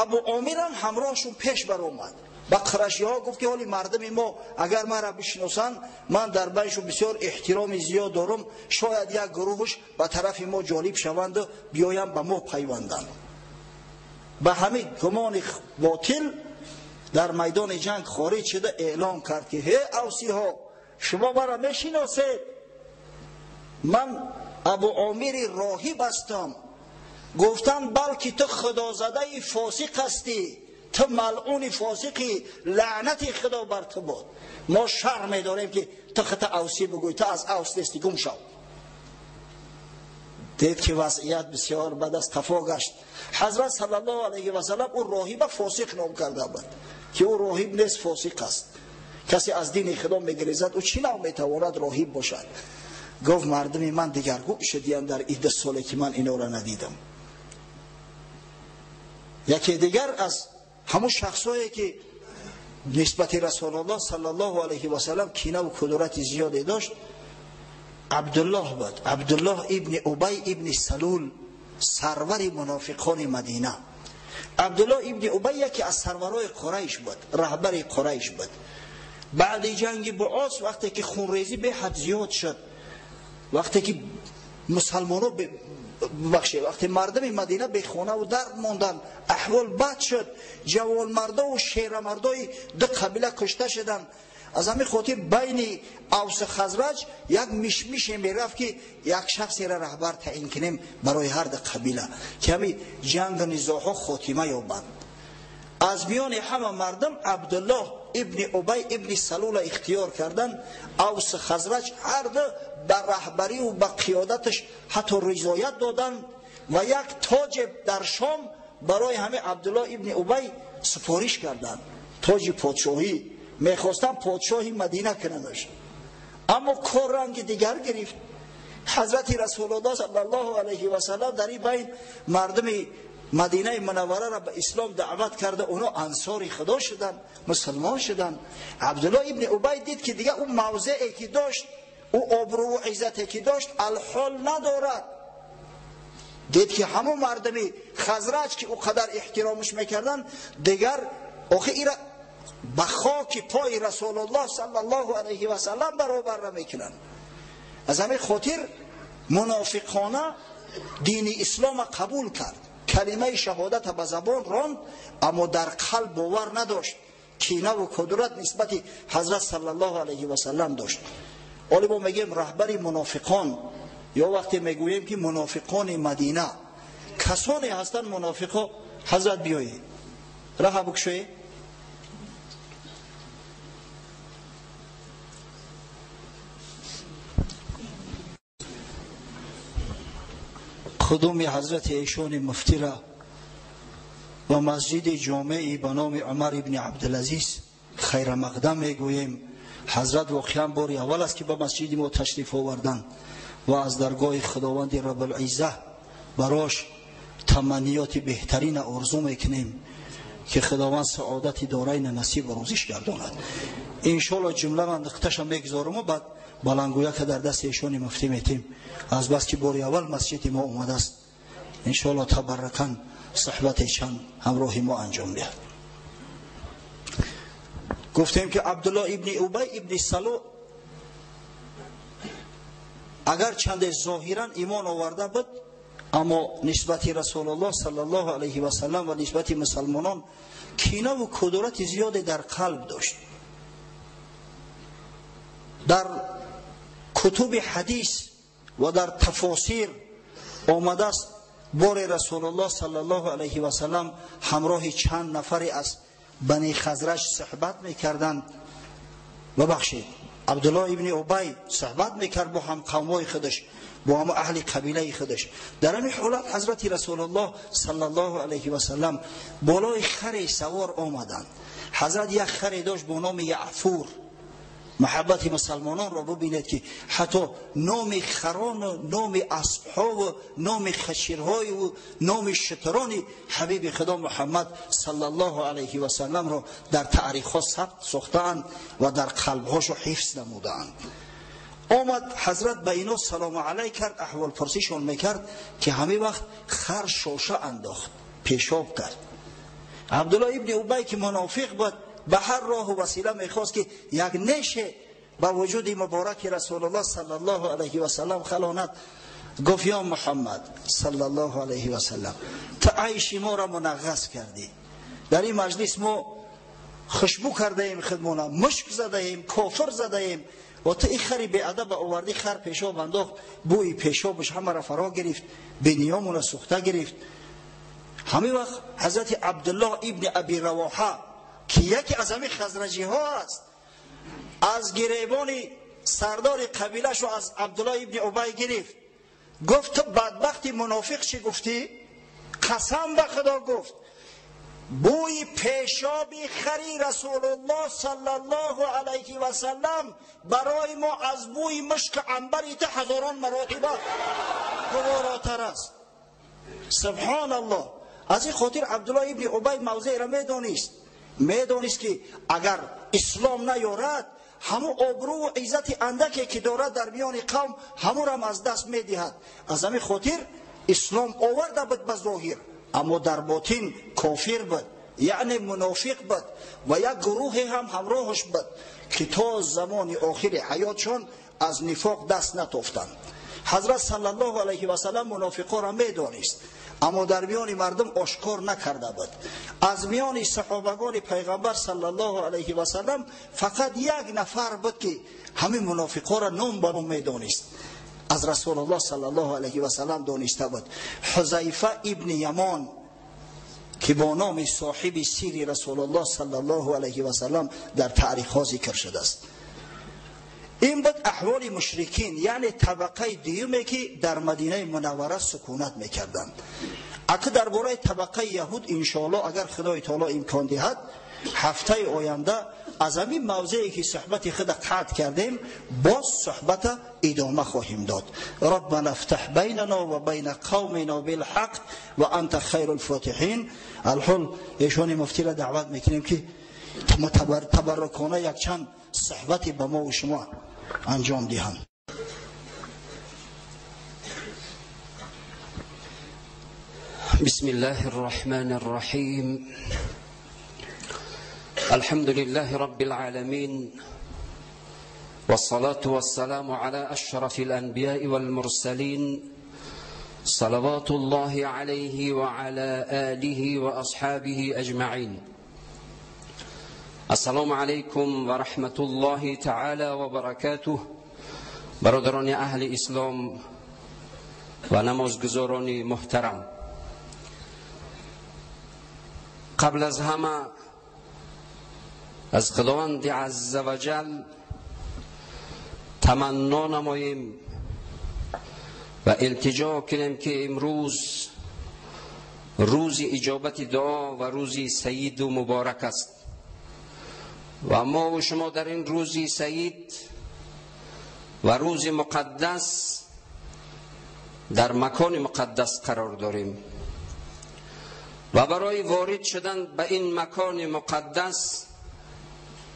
Абу Омирам ҳамроҳшон пеш баромад. Ба қурашиҳо гуфт ки ҳоли мардуми мо агар маро бишиносанд, ман дар байншон бисёр эҳтироми зиёд дорам, шояд як гурӯҳш ба тарафи мо ҷолиб шаванду биёянд ба мо пайванданд. Ба ҳамин гумони ботил дар майдони ҷанг хориҷ шуда эълон кард ки ҳе авсиҳо, шумо маро мешиносед, ман Абу Омири роҳиб ҳастам. Гуфтанд балки ту худозадаи фосиқ ҳастӣ, ту малъуни фосиқӣ, лаънати худо бар ту бод. Мо шарм медорем ки ту худта авсӣ бигӯй, ту аз авс нестӣ, гум шав. Дид ки вазъият бисёр бад аст, қафо гашт. Ҳазрат саллаллоҳу алайҳи васаллам ӯ роҳиба фосиқ ном карда буд, ки ӯ роҳиб нест, фосиқ аст. Касе аз дини худо мегрезад, ӯ чӣ нав метавонад роҳиб бошад? Гуфт мардуми ман дигаргун шудиянд дар ин 2 соле ки ман инора надидам. Яке дигар аз ҳамон шахсҳое ки нисбати Расулуллоҳ саллаллоҳу алайҳи васаллам кина ва кудурати зиёде дошт, Абдуллоҳ буд. Абдуллоҳ ибни Убай ибни Салул, сарвари мунофиқони Мадина. Абдуллоҳ ибни Убай яке аз сарварои Қурайш буд, раҳбари Қурайш буд. Баъди ҷанги Буос вақте ки хунрезӣ беҳад зиёд шуд, вақте ки мусалмоно бахшед, вақте мардуми Мадина бехона ва дард монданд, аҳвол бад шуд, ҷавонмардо ва шерамардои 2 қабила кушта шуданд. Аз ҳамин хотир байни Авс Хазраҷ як мишмише мерафт ки як шахсеро раҳбар таъин кунем барои ҳар 2 қабила, ки ҳамин ҷангу низоъҳо хотима ёбанд. Аз миёни ҳама мардум Абдуллоҳ ибни Убай ибни Салула ихтиёр карданд. Авс Хазраҷ ҳар ду ба раҳбарӣ ва ба қиёдаташ ҳатто ризоят доданд ва як тоҷ дар Шом барои ҳамин Абдуллоҳ ибни Убай супориш карданд, тоҷи подшоҳӣ. Мехостанд подшоҳи Мадина кунандаш, аммо кор ранги дигар гирифт. Ҳазрати Расулуллоҳ саллаллоҳу алайҳи васаллам дар ин байн мардуми Мадинаи Мунаввараро ба ислом даъват карда, оно ансори худо шуданд, мусулмон шуданд. Абдуллоҳ ибни Убай дид ки дигар ӯ мавзее ки дошт, ӯ обрӯву иззате ки дошт, алҳол надорад. Дид ки ҳамон мардуми Хазраҷ ки ӯ қадар эҳтиромаш мекарданд, дигар охи ира ба хоки пои Расулуллоҳ саллаллоҳу алайҳи васаллам баробар намекунанд. Аз ҳамин хотир мунофиқона дини ислома қабул кард, калимаи шаҳодата ба забон ронд, аммо дар қалб бовар надошт, кина ва кудурат нисбати ҳазрат саллаллоҳу алайҳи васаллам дошт. Оли мо мегӯем раҳбари мунофиқон, ё вақте мегӯем ки мунофиқони Мадина касоне ҳастанд мунофиқо. Ҳазрат биёед, раҳа бикушоед. Қудуми ҳазрати эшони муфтира ва масҷиди ҷомеи ба номи Умар ибни Абдулазиз хайрамақдам мегӯем. Ҳазрат воқеан бори аввал аст ки ба масҷиди мо ташриф оварданд ва аз даргоҳи Худованди Раббулизза барош таманниёти беҳтарина орзу мекунем ки Худованд саодати дорайна насиб ва рӯзиш гардонад. Иншоалло ҷумла ман нуқташа мегузорам ва баъд баландгӯяка дар дасти эшони муфтӣ метем. Аз бас ки бори аввал масҷиди мо омадааст, иншоалло табарракан суҳбате чанд ҳамроҳи мо анҷом диҳад. Гуфтем ки Абдуллоҳ ибни Убай ибни Салул агар чанде зоҳиран имон оварда буд, аммо нисбати Расулуллоҳ саллаллоҳу алайҳи васаллам ва нисбати мусалмонон кина ва кудурати зиёде дар қалб дошт. Дар кутуби ҳадис ва дар тафосир омадааст бори Расулуллоҳ саллаллоҳу алайҳи васаллам ҳамроҳи чанд нафаре аз Бани Хазраҷ суҳбат мекарданд. Бабахшед, Абдуллоҳ ибни Убай суҳбат мекард бо ҳамқавмҳои худаш, бо ҳама аҳли қабилаи худаш. Дар ҳамин ҳолат ҳазрати Расулуллоҳ саллаллоҳу алайҳи васаллам болои харе савор омаданд. Ҳазрат як харе дошт бо номи Яъфур. Муҳаббати мусалмононро бубинед ки ҳатто номи харону номи аспҳову номи хаширҳою номи шутурони ҳабиби худо Муҳаммад саллаллоҳу алайҳи васалламро дар таърихҳо сабт сохтаанд ва дар қалбҳошо ҳифз намудаанд. Омад ҳазрат ба ино салому алайк кард, аҳволпурсишон мекард ки ҳамин вақт хар шоша андохт, пешоб кард. Абдуллоҳ ибни Убай ки мунофиқ буд, ба ҳар роҳу васила мехост ки як неше ба вуҷуди мубораки Расулуллоҳ саллаллоҳу алайҳи васаллам халонад. Гуфт: ё Муҳаммад саллаллоҳу алайҳи васаллам, ту айши моро мунағғас кардӣ. Дар ин маҷлис мо хушбӯ кардаем худмона, мушк задаем, кофир задаем ва ту ин хари беадаб овардӣ, хар пешоб андохт, бӯи пешобаш ҳамаро фаро гирифт, бениёмона сӯхта гирифт. Ҳамин вақт ҳазрати Абдуллоҳ ибни Аби Равоҳа, ки яке аз ҳамин хазраҷиҳо аст, аз гиребони сардори қабилашу аз Абдуллоҳ ибни Убай гирифт, гуфт ту бадбахти мунофиқ чӣ гуфтӣ? Қасам ба Худо гуфт, бӯи пешоби хари Расулуллоҳ саллаллоҳу алайҳи васаллам барои мо аз бӯи мушки анбари ту ҳазорон маротиба гуворотар аст. Субҳоналлоҳ. Аз ин хотир Абдуллоҳ ибни Убай мавзеъро медонист, ки агар ислом наёрад, ҳамун обрӯву иззати андаке ки дорад дар миёни қавм, ҳамурам аз даст медиҳад. Аз ҳамин хотир ислом оварда буд ба зоҳир, аммо дар ботин кофир буд, яъне мунофиқ буд ва як гурӯҳе ҳам ҳамроҳаш буд, ки то замони охири ҳаётшон аз нифоқ даст натофтанд. Ҳазрат саллаллоҳу алайҳи васаллам мунофиқоро медонист, аммо дар миёни мардум ошкор накарда буд. Аз миёни саҳобагони пайғамбар саллаллоҳу алайҳи васаллам фақат як нафар буд, ки ҳамин мунофиқоро ном ба ном медонист, аз Расулуллоҳ саллаллоҳу алайҳи васаллам дониста буд, Ҳузайфа ибни Ямон, ки бо номи соҳиби сири Расулуллоҳ саллаллоҳу алайҳи васаллам дар таърихҳо зикр шудааст. Ин буд аҳволи мушрикин, яъне табақаи дуюме, ки дар Мадинаи Мунаввара сукунат мекарданд. Ака дар бораи табақаи яҳуд иншоаллоҳ, агар Худои таоло имкон диҳад, ҳафтаи оянда аз ҳамин мавзее ки суҳбати худа қатъ кардем, боз суҳбата идома хоҳем дод. Раббана ифтаҳ байнана ва байна қавмина билҳақ ва анта хайрул фотиҳин. Алҳол эшони муфтиро даъват мекунем, ки табаррукона якчанд суҳбате ба мо ва шумо анҷом диҳанд. بسم الله الرحمن الرحيم. الحمد لله رب العالمين، والصلاة والسلام على أشرف الأنبياء والمرسلين، صلوات الله عليه وعلى آله وأصحابه أجمعين. السلام عليكم ورحمة الله تعالى وبركاته. برادران أهل إسلام و نمازگزاران محترم، قبل از همه از خداوند عزوجل تمنا نماییم و التجا کنیم که امروز روز اجابت دعا و روز سعید و مبارک است و ما و شما در این روز سعید و روز مقدس در مکان مقدس قرار داریم و برای وارد شدن به این مکان مقدس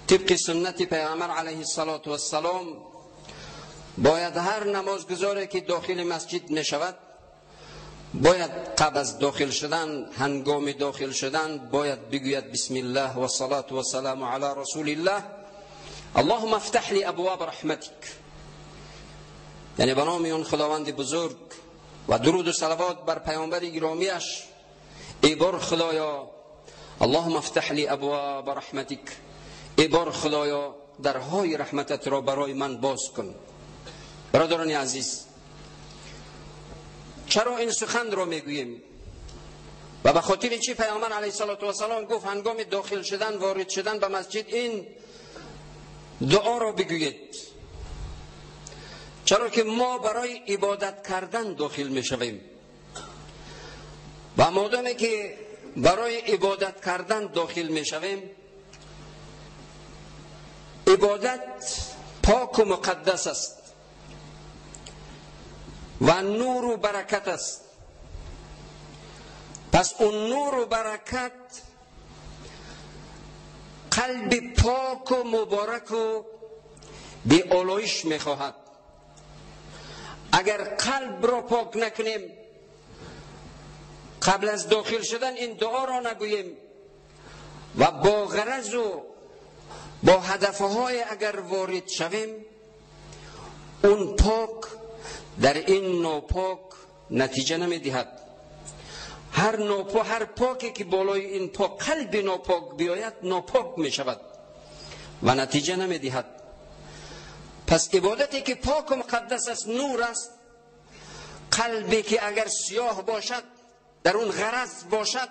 طبق سنت پیغمبر علیه الصلاة والسلام باید هر نمازگزاری که داخل مسجد می شود باید قبل از داخل شدن، هنگام داخل شدن باید بگوید بسم الله و الصلاة و السلام علی رسول الله، اللهم افتح لی ابواب رحمتک. یعنی به نام اون خداوند بزرگ و درود و صلوات بر پیامبر گرامیش، ای بار خدایا اللهم افتح لی ابواب رحمتک، ای بار خدایا درهای رحمتت را برای من باز کن. برادران عزیز، چرا این سخن را میگوییم و به خاطر چی پیامبر علیه الصلاة والسلام گفت هنگام داخل شدن، وارد شدن به مسجد این دعا را بگویید؟ چرا که ما برای عبادت کردن داخل میشویم و مادامی که برای عبادت کردن داخل میشویم، عبادت پاک و مقدس است و نور و برکت است. پس اون نور و برکت قلب پاک و مبارک و بی آلایش میخواهد. اگر قلب را پاک نکنیم، قبل از داخل شدن این دعا را نگوییم و با غرض و با هدفهای اگر وارد شویم، اون پاک در این ناپاک نتیجه نمیدهد. هر ناپاک، هر پاکی که بالای این پاک قلب ناپاک بیاید، ناپاک می شود و نتیجه نمیدهد. پس عبادتی که پاک و مقدس است، نور است. قلبی که اگر سیاه باشد، در اون غرض باشد،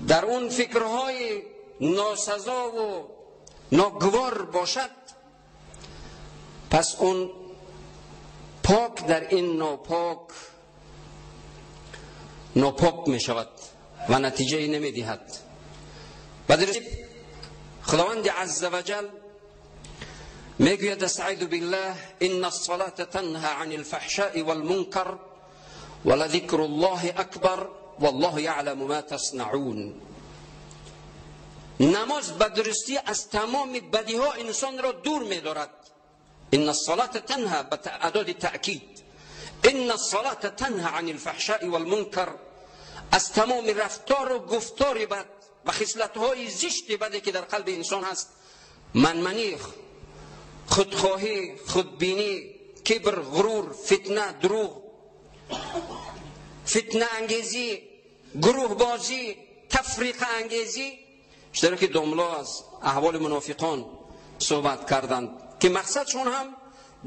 در اون فکرهای ناسزا و ناگوار باشد، پس اون پاک در این ناپاک ناپاک می شود و نتیجه نمی دهد. و در خداوند عز وجل میگوید استعیذ بالله ان الصلاة تنهى عن الفحشاء والمنکر ولذکر الله اکبر والله یعلم ما تصنعون. نماز به درستی از تمام بدی ها انسان را دور می دارد. ان الصلاة تنهى به اداد تأکید، ان الصلاة تنهى عن الفحشاء والمنکر، از تمام رفتار و گفتار بد و خصلت های زشت بدی که در قلب انسان هست، منمنی، خودخواهی، خودبینی، کبر، غرور، فتنه، دروغ، فتنه انگیزی، گروه بازی، تفریق انگیزی. چطور که دملا از احوال منافقان صحبت کردند که مقصدشون هم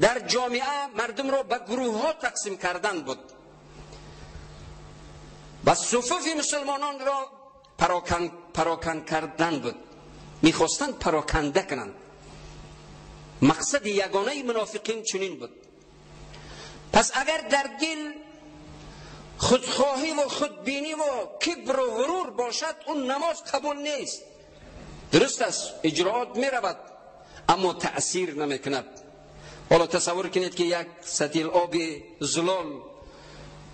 در جامعه مردم را به گروه ها تقسیم کردن بود و صفوف مسلمانان را پراکن کردن بود، میخواستند پراکنده کنند. مقصد یگانه منافقین چنین بود. پس اگر در دل خودخواهی و خودبینی و کبر و غرور باشد، اون نماز قبول نیست. درست است، اجراعات می رود اما تأثیر نمی کند. حالا تصور کنید که یک سطل آب زلال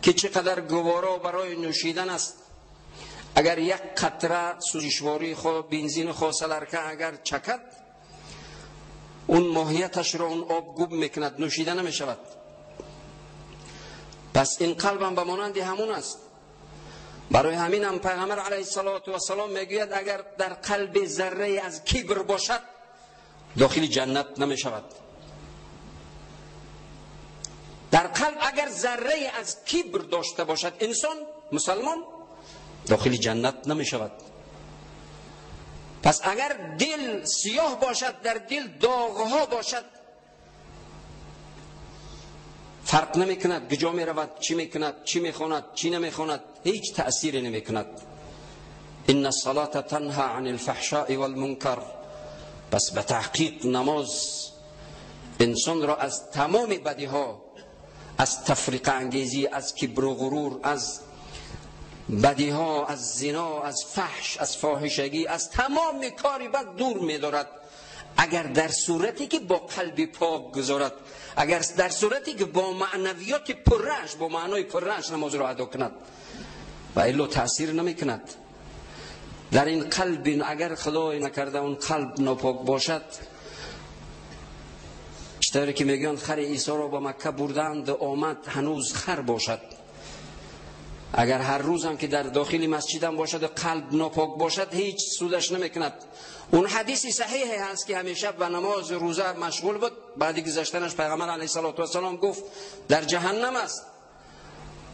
که چقدر گوارا برای نوشیدن است، اگر یک قطره سوزشواری خود بنزین خود سلرکه اگر چکد، اون ماهیتش را اون آب گوب میکند، نوشیده نمی شود. پس این قلبم به مانند همون است. برای همین هم پیغمبر علیه السلام میگوید اگر در قلب ذره از کبر باشد داخل جنت نمی شود. در قلب اگر ذره از کبر داشته باشد انسان مسلمان داخل جنت نمی شود. پس اگر دل سیاه باشد، در دل داغها باشد، فرق نمی کند کجا می رود، چی می کند، چی می خواند، چی نمی خواند، هیچ تأثیری نمی کند. ان الصلاة تنهى عن الفحشاء والمنکر. پس به تحقیق نماز انسان را از تمام بدی ها، از تفریق انگیزی، از کبر و غرور، از بدی ها، از زنا، از فحش، از فاحشگی، از تمام کاری بد دور می دارد. اگر در صورتی که با قلب پاک گذارد، اگر در صورتی که با معنویات پرش، با معنای پرش نماز را ادا کند، و الا تأثیر نمی کند. در این قلب اگر خدای نکرده اون قلب ناپاک باشد، چطوری که میگن خر عیسی را به مکه بردند آمد هنوز خر باشد. اگر هر روز هم که در داخل مسجد هم باشد و قلب ناپاک باشد، هیچ سودش نمیکند. اون حدیث صحیح هست که همیشه به نماز روزه مشغول بود، بعد گذشتنش پیغمبر علیه السلام گفت در جهنم است.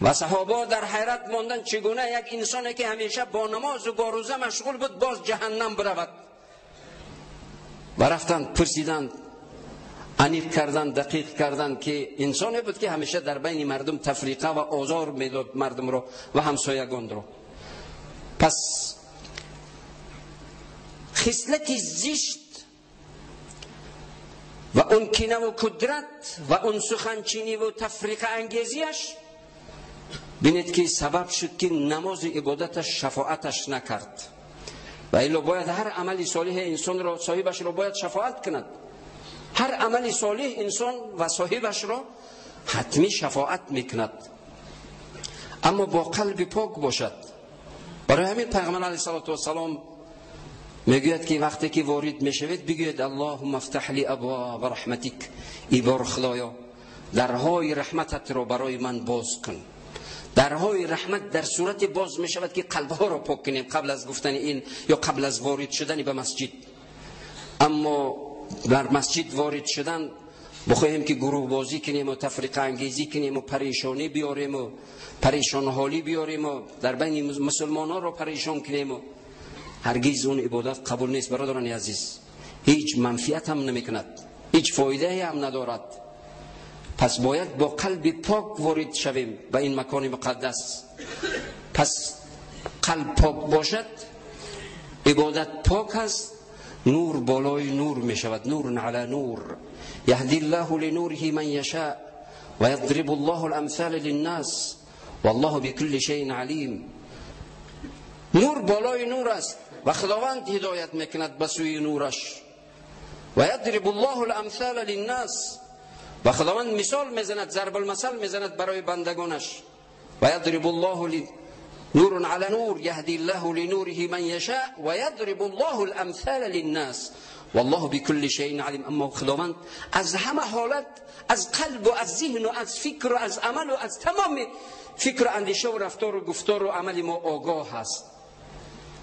و صحابه در حیرت ماندن چگونه یک انسانی که همیشه با نماز و با روزه مشغول بود باز جهنم برود. و رفتند پرسیدند، انیق کردن، دقیق کردن که انسانی بود که همیشه در بین مردم تفریقه و آزار میداد مردم رو و همسایگان رو. پس خصلت زشت و اون کینه و کدرت و اون سخنچینی و تفریقه انگیزیش، بینید که سبب شد که نماز عبادتش شفاعتش نکرد. و الا باید هر عمل صالح انسان را صاحبش را باید شفاعت کند. هر عمل صالح انسان و صاحبش را حتمی شفاعت میکند، اما با قلب پاک باشد. برای همین پیغمبر علیه السلام میگوید که وقتی که وارد میشوید بگوید اللهم افتح لی ابواب رحمتک، ای بار خدایا درهای رحمتت را برای من باز کن. درهای رحمت در صورت باز میشود که قلبها را پاک کنیم قبل از گفتن این یا قبل از وارد شدن به مسجد. اما در مسجد وارد شدن بخواهیم که گروه بازی کنیم و تفریق انگیزی کنیم و پریشانی بیاریم و پریشان حالی بیاریم و در بین مسلمان ها را پریشان کنیم و هرگز اون عبادت قبول نیست. برادران عزیز، هیچ منفعت هم نمیکند، هیچ فایده هم ندارد. پس باید با قلب پاک وارد شویم به این مکان مقدس. پس قلب پاک باشد، عبادت پاک است، نور بالای نور می شود، نور علی نور. یهدی الله لنوره من یشاء و یضرب الله الامثال للناس والله بكل شیء علیم. نور بالای نور است و خداوند هدایت میکند به سوی نورش. و یضرب الله الامثال للناس، و خداوند مثال میزند، ضرب المثل میزند برای بندگانش. و یضرب الله نور على نور يهدي الله لنوره من يشاء ويضرب الله الامثال للناس والله بكل شيء علیم. اما خداوند از همه حالت، از قلب و از ذهن و از فکر و از عمل و از تمام فکر و اندیشه و رفتار و گفتار و عمل ما آگاه است.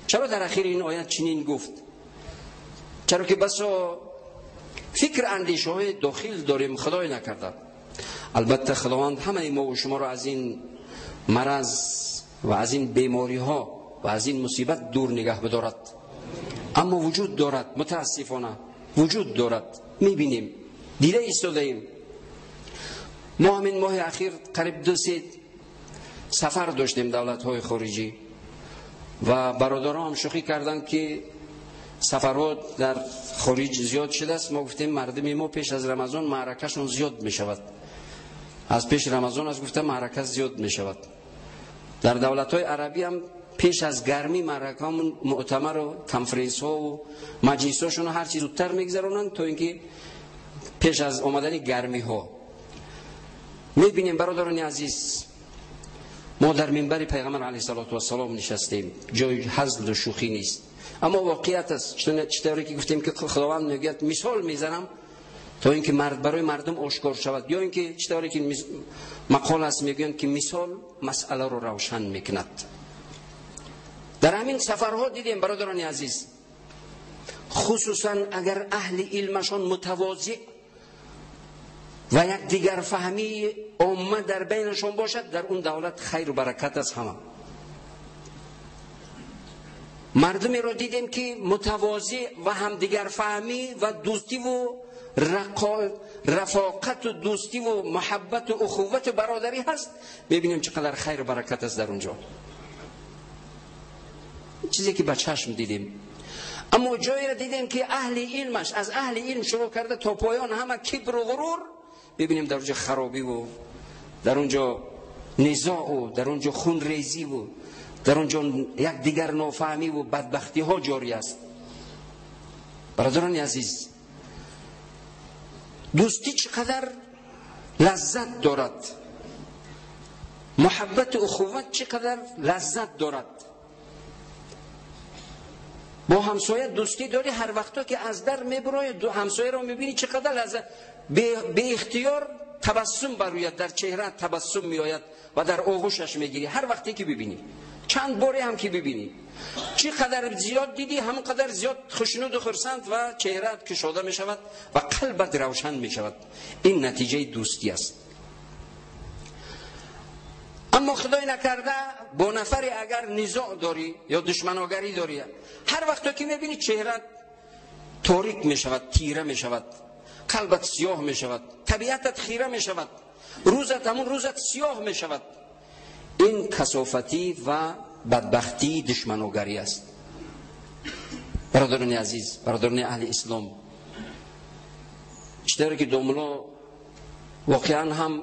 چرا در اخیر این آیت چنین گفت؟ چرا که بسا فکر اندیشه های داخل داریم، خدای نکرده. البته خداوند همه ما و شما را از این مرض و از این بیماری ها و از این مصیبت دور نگه بدارد. اما وجود دارد، متاسفانه وجود دارد، میبینیم، دیده ایستاده ایم. ما همین ماه اخیر قریب 2-3 سفر داشتیم دولت های خارجی و برادران هم شوخی کردند که سفرها در خارج زیاد شده است. ما گفتیم مردم ما پیش از رمضان معرکهشون زیاد میشود، از پیش رمضان از گفتم معرکه زیاد میشود. در دولت‌های عربی هم پیش از گرمی معرکه‌مون مؤتمر و کنفرانس ها و مجلس هاشون هر چیز زودتر میگذرونن تا اینکه پیش از آمدن گرمی ها. میبینیم برادران عزیز، ما در منبر پیغمبر علیه الصلاة والسلام نشستیم، جای هزل و شوخی نیست، اما واقعیت است. چطوری که گفتیم که خداوند میگوید مثال میزنم تا اینکه مرد برای مردم آشکار شود، یا اینکه چطوری که مقال است میگویند که مثال مسئله رو روشن میکند. در همین سفرها دیدیم برادران عزیز، خصوصا اگر اهل علمشان متواضع و یک دیگر فهمی عامه در بینشان باشد، در اون دولت خیر و برکت است. همه مردمی رو دیدیم که متواضع و همدیگر فهمی و دوستی و رفاقت و دوستی و محبت و اخوت و برادری هست، ببینیم چقدر خیر و برکت است در اونجا، چیزی که با چشم دیدیم. اما جایی را دیدیم که اهل علمش از اهل علم شروع کرده تا پایان همه کبر و غرور، ببینیم در اونجا خرابی و در اونجا نزاع و در اونجا خون ریزی و در اونجا یک دیگر نافهمی و بدبختی ها جاری است. برادران عزیز، دوستی چقدر لذت دارد، محبت و اخوت چقدر لذت دارد. با همسایه دوستی داری، هر وقتا که از در میبرای دو همسایه رو میبینی چقدر لذت، به اختیار تبسم بر در چهره تبسم میآید و در آغوشش میگیری. هر وقتی که ببینی، چند باری هم که ببینی، چقدر زیاد دیدی همونقدر زیاد خوشنود و خرسند و چهره‌ات کشاده میشود و قلبت روشن میشود. این نتیجه دوستی است. اما خدای نکرده با نفری اگر نزاع داری یا دشمناگری داری، هر وقت که میبینی چهره‌ات تاریک میشود، تیره میشود، قلبت سیاه میشود، طبیعتت خیره میشود، روزت همون روزت سیاه میشود. این کثافتی و بدبختی دشمناگری است. برادران عزیز، برادران اهل اسلام، چطوری که دوملا واقعا هم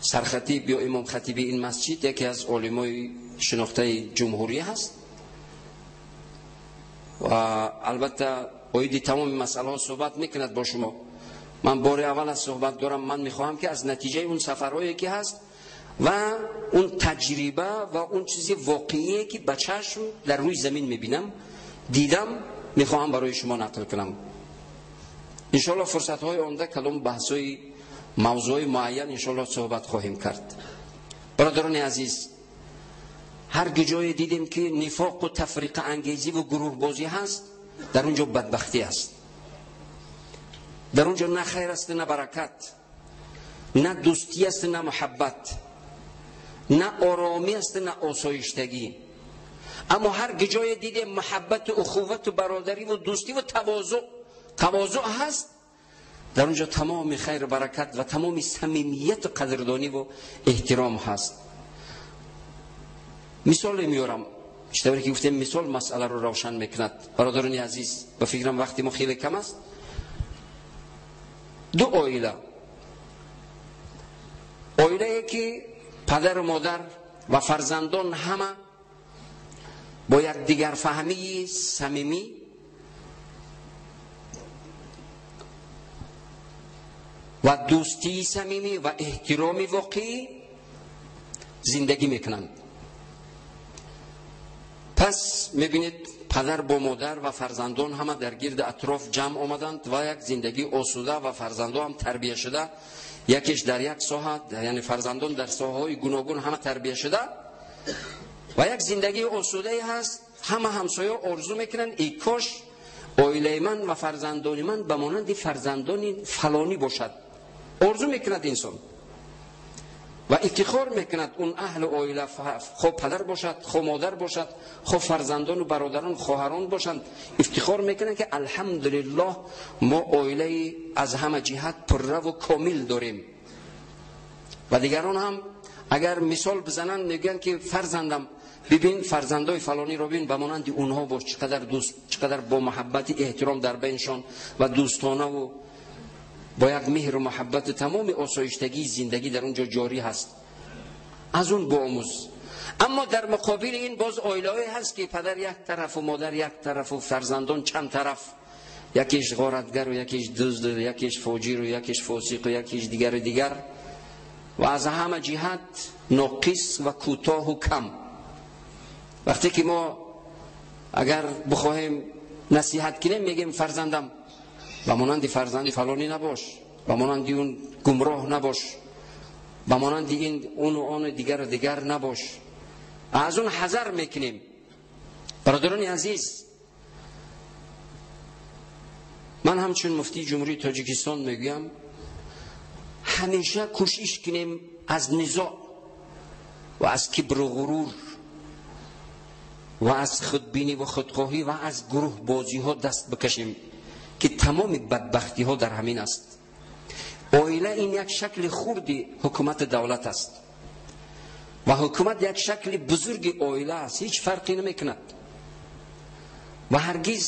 سرخطیب یا امام خطیب این مسجد یکی از علمای شناخته جمهوری هست و البته باید تمام مسئله ها صحبت میکند با شما. من بار اول از صحبت دارم، من میخواهم که از نتیجه اون سفرهایی که هست و اون تجربه و اون چیزی واقعیه که به چشم در روی زمین میبینم، دیدم، میخواهم برای شما نقل کنم. انشالله فرصت های آینده کدام بحث های موضوع معین انشالله صحبت خواهیم کرد. برادران عزیز، هر جای دیدیم که نفاق و تفریق انگیزی و گروه بازی هست، در اونجا بدبختی است. در اونجا نه خیر است نه برکت، نه دوستی است نه محبت، نه آرامی است نه آسایشتگی. Аммо ҳар ҷое дидем муҳаббат ва ухувват ва бародарӣ ва дӯстӣ ва тавозуъ ҳаст, дар онҷо тамоми хайр ва баракат ва тамоми самимият ва қадрдонӣ ва эҳтиром ҳаст. Мисоле меорам, чӣ ки гуфтем мисол масъаларо равшан мекунад. Бародарони азиз, ба фикрам вақти мо хеле кам аст. Ду оила, оилае ки падару модар ва фарзандон ҳама бо якдигарфаҳмии самимӣ ва дӯстии самимӣ ва эҳтироми воқеӣ зиндагӣ мекунанд. Пас мебинед падар бо модар ва фарзандон ҳама дар гирди атроф ҷамъ омаданд ва як зиндагии осуда ва фарзандон ҳам тарбия шуда, якеш дар як соҳа, яъне фарзандон дар соҳаҳои гуногун ҳама тарбия шуда ва як зиндагии осудае ҳаст. Ҳама ҳамсоя орзу мекунанд, эй кош оилаи ман ва фарзандони ман ба монанди фарзандони фалонӣ бошад. Орзу мекунад инсон ва ифтихор мекунад он аҳли оила, хо падар бошад, хо модар бошад, хо фарзандону бародарон, хоҳарон бошанд. Ифтихор мекунанд ки алҳамдулиллоҳ мо оилаи аз ҳама ҷиҳат пурра ва комил дорем. Ва дигарон ҳам агар мисол бизананд мегӯянд ки фарзандам, бибин фарзандои фалониро бин, ба монанди онҳо бош, чӣ қадар дӯст, чӣ қадар бо муҳаббати эҳтиром дар байншон ва дӯстонаву бо як меҳру муҳаббати тамоми осоиштагии зиндагӣ дар он ҷо ҷорӣ ҳаст. Аз он боомӯз. Аммо дар муқобили ин боз оилаҳое ҳаст ки падар як тарафу модар як тарафу фарзандон чанд тараф, якеш ғоратгару, якеш дузду, якеш фоҷиру, якеш фосиқу, якеш дигару дигар, ва аз ҳама ҷиҳат ноқис ва кӯтоҳу кам. Вақте ки мо агар бихоҳем насиҳат кунем, мегӯем фарзандам, ба монанди фарзанди фалонӣ набош, ба монанди он гумроҳ набош, ба монанди ин ону ону дигару дигар набош. Аз он ҳазар мекунем. Бародарони азиз, ман ҳамчун муфтии Ҷумҳурии Тоҷикистон мегӯям, ҳамеша кӯшиш кунем аз низоъ ва аз кибру ғурур ва аз худбинӣ ва худхоҳӣ ва аз гурӯҳбозиҳо даст бикашем, ки тамоми бадбахтиҳо дар ҳамин аст. Оила ин як шакли хурди ҳукумати давлат аст ва ҳукумат як шакли бузурги оила аст, ҳеҷ фарқе намекунад. Ва ҳаргиз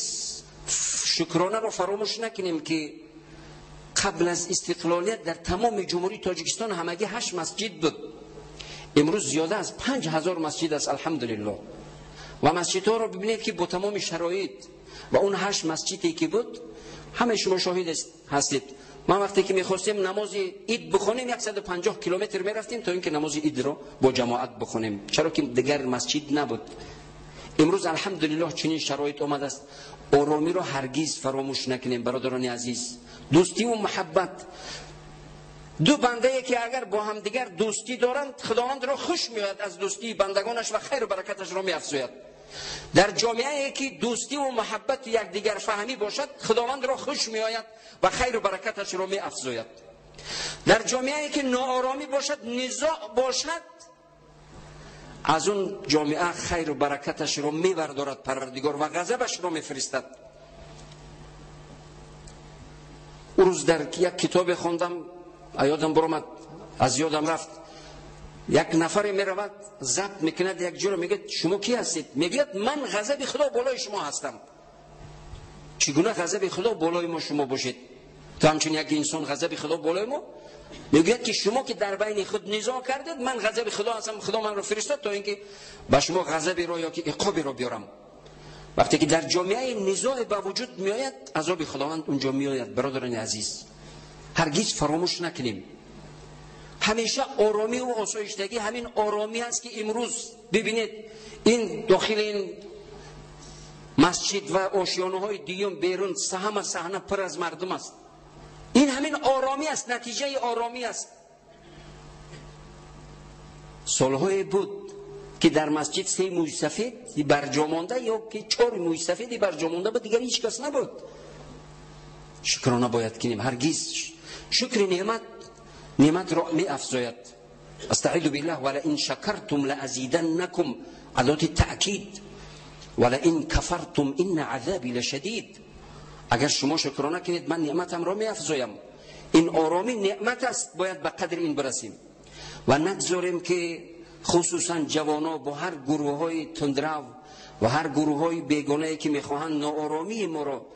шукронаро фаромӯш накунем ки қабл аз истиқлолият дар тамоми Ҷумҳурии Тоҷикистон ҳамагӣ 8 масҷид буд. Имрӯз зиёда аз 5000 масҷид аст, алҳамдулиллоҳ. Ва масҷидҳоро бибинед ки бо тамоми шароит ва он 8 масҷиде ки буд, ҳамаи шумо шоҳид ҳастед. Ман вақте ки мехостем намози ид бихонем, 150 километр мерафтем то инки намози идро бо ҷамоат бихонем, чаро ки дигар масҷид набуд. Имрӯз алҳамдулиллоҳ чунин шароит омадааст. Оромиро ҳаргиз фаромӯш накунем, бародарони азиз. Дӯстиву муҳаббат, ду бандае ки агар бо ҳамдигар дӯстӣ доранд, Худовандро хуш меояд аз дӯстии бандагонаш ва хайру баракаташро меафзояд. Дар ҷомеае ки дӯстиву муҳаббату якдигарфаҳмӣ бошад, Худовандро хуш меояд ва хайру баракаташро меафзояд. Дар ҷомеае ки нооромӣ бошад, низоъ бошад, аз он ҷомеа хайру баракаташро мебардорад Парвардигор ва ғазабашро мефиристад. Ӯ рӯз дар як китобе хондам, ёдам баромад, аз ёдам рафт. Як нафаре меравад, забт мекунад як ҷоро, мегӯяд шумо кӣ ҳастед? Мегӯяд ман ғазаби Худо болои шумо ҳастам. Чӣ гуна ғазаби Худо болои мо шумо бошед? То ҳамчун як инсон ғазаби Худо болои мо? Мегӯяд ки шумо ки дар байни худ низоъ кардед, ман ғазаби Худо ҳастам, Худо манро фиристод то инки ба шумо ғазаберо ё ки иқоберо биёрам. Вақте ки дар ҷомеаи низоъ ба вуҷуд меояд, азоби Худованд унҷо меояд. Бародарони азиз, ҳаргиз фаромӯш накунем, ҳамеша оромӣ ва осоиштагӣ ҳамин оромӣ аст ки имрӯз бибинед ин дохили ин масҷид ва ошёнаҳои дуюм берун ҳама саҳна пур аз мардум аст. Ин ҳамин оромӣ аст, натиҷаи оромӣ аст. Солҳое буд ки дар масҷид 3 мӯйсафед барҷо монда ё ки 4 мӯйсафеди барҷо монда буд, дигар ҳеҷ кас набуд. Шукрона бояд кунем, ҳаргиз шукри неъматро меафзояд. Астаъизу биллаҳ, ва лаин шакартум лаазиданнакум, адоти таъкид. ولئن کفرتم ان عذابی لشدید. اگر شما شکرانه کنید من نعمتم را میافزایم. این آرامی نعمت است، باید به قدر این برسیم و نگذاریم که خصوصا جوانا با هر گروه های تندرو و هر گروه های بیگانه که میخواهند ناآرامی ما را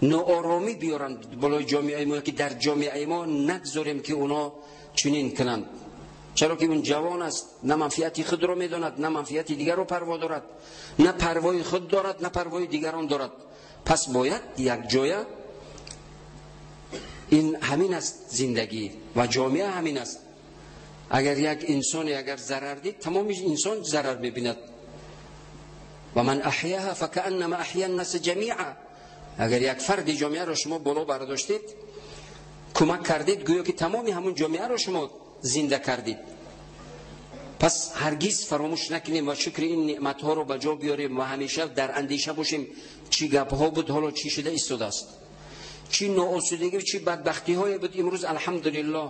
ناآرامی بیارند بالای جامعه ما، که در جامعه ما نگذاریم که اونا چنین کنند. چرا که اون جوان است، نه منفعت خود را میداند، نه منفعت دیگر را پروا دارد، نه پروای خود دارد، نه پروای دیگران دارد. پس باید یک جایه این همین است زندگی و جامعه همین است. اگر یک انسان اگر ضرر دید، تمام انسان ضرر میبیند. و من احیاها فکأنما احیا الناس جمیعا. اگر یک فرد جامعه را شما بالا برداشتید، کمک کردید، گویا که تمام همون جامعه را شما زنده کردید. پس هرگز فراموش نکنیم و شکر این نعمت ها رو به جا بیاریم و همیشه در اندیشه باشیم چی گپ ها بود، حالا چی شده ایستاده است، چی ناآسودگی، چی بدبختی های بود. امروز الحمدلله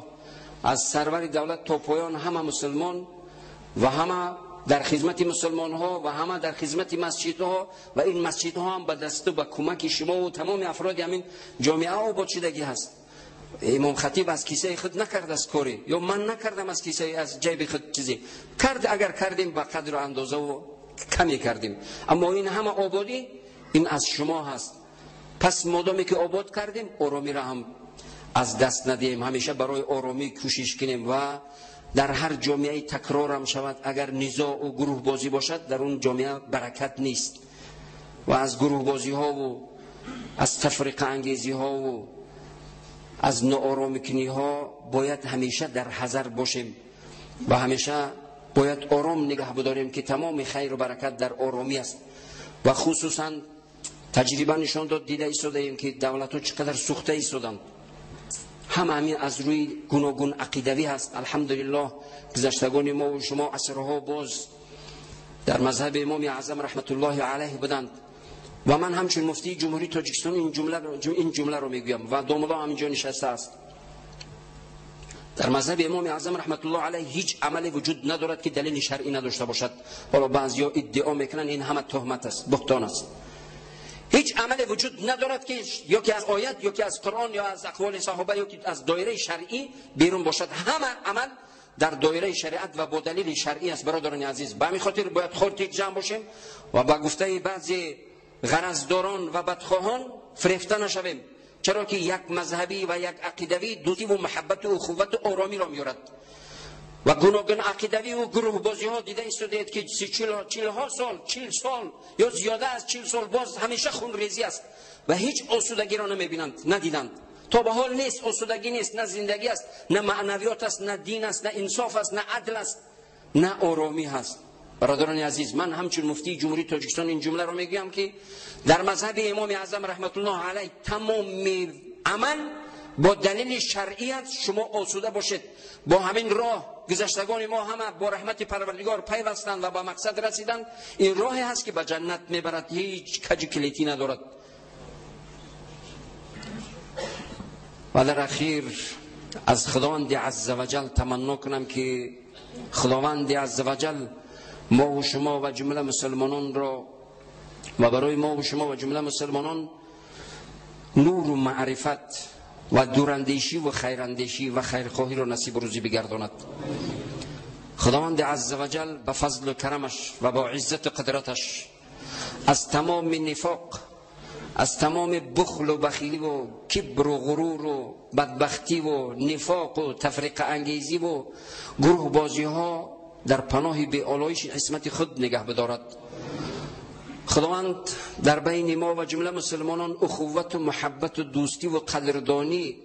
از سرور دولت تا پایان همه مسلمان و همه در خدمت مسلمان ها و همه در خدمت مسجدها و این مسجدها هم به دست و به کمک شما و تمام افراد همین جامعه آباد شدگی هست. امام خطیب از کیسه خود نکرد از کاری، یا من نکردم از کیسه از جیب خود چیزی کرد. اگر کردیم به قدر و اندازه و کمی کردیم، اما این همه آبادی این از شما هست. پس مادامی که آباد کردیم، آرامی را هم از دست ندهیم، همیشه برای آرامی کوشش کنیم و در هر جامعه تکرار هم شود، اگر نزاع و گروه بازی باشد در اون جامعه برکت نیست. و از گروه بازی ها و از تفریق انگیزی ها و از ناآرامی کنی ها باید همیشه در حذر باشیم و همیشه باید آرام نگه بداریم که تمام خیر و برکت در آرامی است. و خصوصا تجربه نشان داد، دیده ایستاده ایم که دولت ها چقدر سوخته ایستادند، هم همین از روی گوناگون عقیدوی هست. الحمدلله گذشتگان ما و شما عصرها باز در مذهب امام اعظم رحمت الله علیه بودند و من همچون مفتی جمهوری تاجیکستان این جمله رو میگویم و داملا همینجا نشسته است. در مذهب امام اعظم رحمت الله علیه هیچ عملی وجود ندارد که دلیل شرعی نداشته باشد. حالا بعضیا ادعا میکنن، این همه تهمت است، بهتان است. هیچ عمل وجود ندارد که یا که از آیت یا که از قرآن یا از اقوال صحابه یا که از دایره شرعی بیرون باشد. همه عمل در دایره شریعت و با دلیل شرعی است. برادران عزیز، به همین خاطر باید خودتیک جمع باشیم و با گفته بعضی غرضداران و بدخواهان فریفته نشویم، چرا که یک مذهبی و یک عقیدوی دوستی و محبت و اخوت و آرامی را میارد و گوناگون عقیدوی و گروه بازی ها دیده ایستادید که 40 سال 40 سال یا زیاده از 40 سال باز همیشه خونریزی است و هیچ آسودگی را نمیبینند، ندیدند. تا به حال نیست، آسودگی نیست، نه زندگی است، نه معنویات است، نه دین است، نه انصاف است، نه عدل است، نه آرامی هست. برادران عزیز، من همچون مفتی جمهوری تاجیکستان این جمله رو میگویم که در مذهب امام اعظم رحمت الله علیه تمام عمل با دلیل شرعی است. شما آسوده باشید، با همین راه گذشتگان ما همه با رحمت پروردگار پیوستند و با مقصد رسیدند. این راهی هست که به جنت میبرد، هیچ کج کلیتی ندارد. و در اخیر از خداوند عزوجل تمنا کنم که خداوند عزوجل ما و شما و جمله مسلمانان را و برای ما و شما و جمله مسلمانان نور و معرفت و دوراندیشی و خیراندیشی و خیرخواهی را نصیب روزی بگرداند. خداوند عزوجل به فضل و کرمش و با عزت و قدرتش از تمام نفاق، از تمام بخل و بخیلی و کبر و غرور و بدبختی و نفاق و تفریق انگیزی و گروه بازی ها در پناه به آلایش عصمت خود نگه بدارد. خداوند در بین ما و جمله مسلمانان اخوت و محبت و دوستی و قدردانی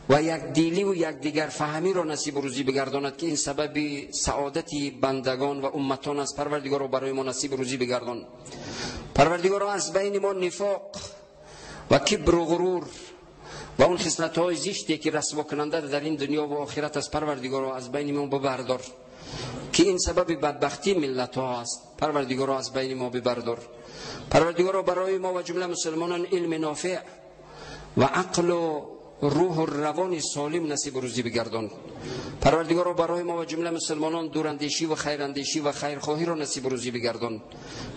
و یک دیلی و یک دیگر فهمی را نصیب روزی بگرداند که این سبب سعادت بندگان و امتان است. پروردگار را برای ما نصیب روزی بگردان. پروردگار را از بین ما نفاق و کبر و غرور و اون خصلت های زشتی که رسوا کننده در این دنیا و آخرت است، پروردگار را از بین ما ببردار که این سبب بدبختی ملت ها است. پروردگار را از بین ما ببردار. پروردگار را برای ما و جمله مسلمانان علم نافع و عقل و روح و روان سالم نصیب روزی بگردان. پروردگارا برای ما و جمله مسلمانان دوراندیشی و خیراندیشی و خیرخواهی را نصیب روزی بگردان.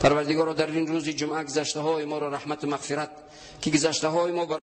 پروردگارا در این روز جمعه گذشته های ما را رحمت و مغفرت که گذشته های ما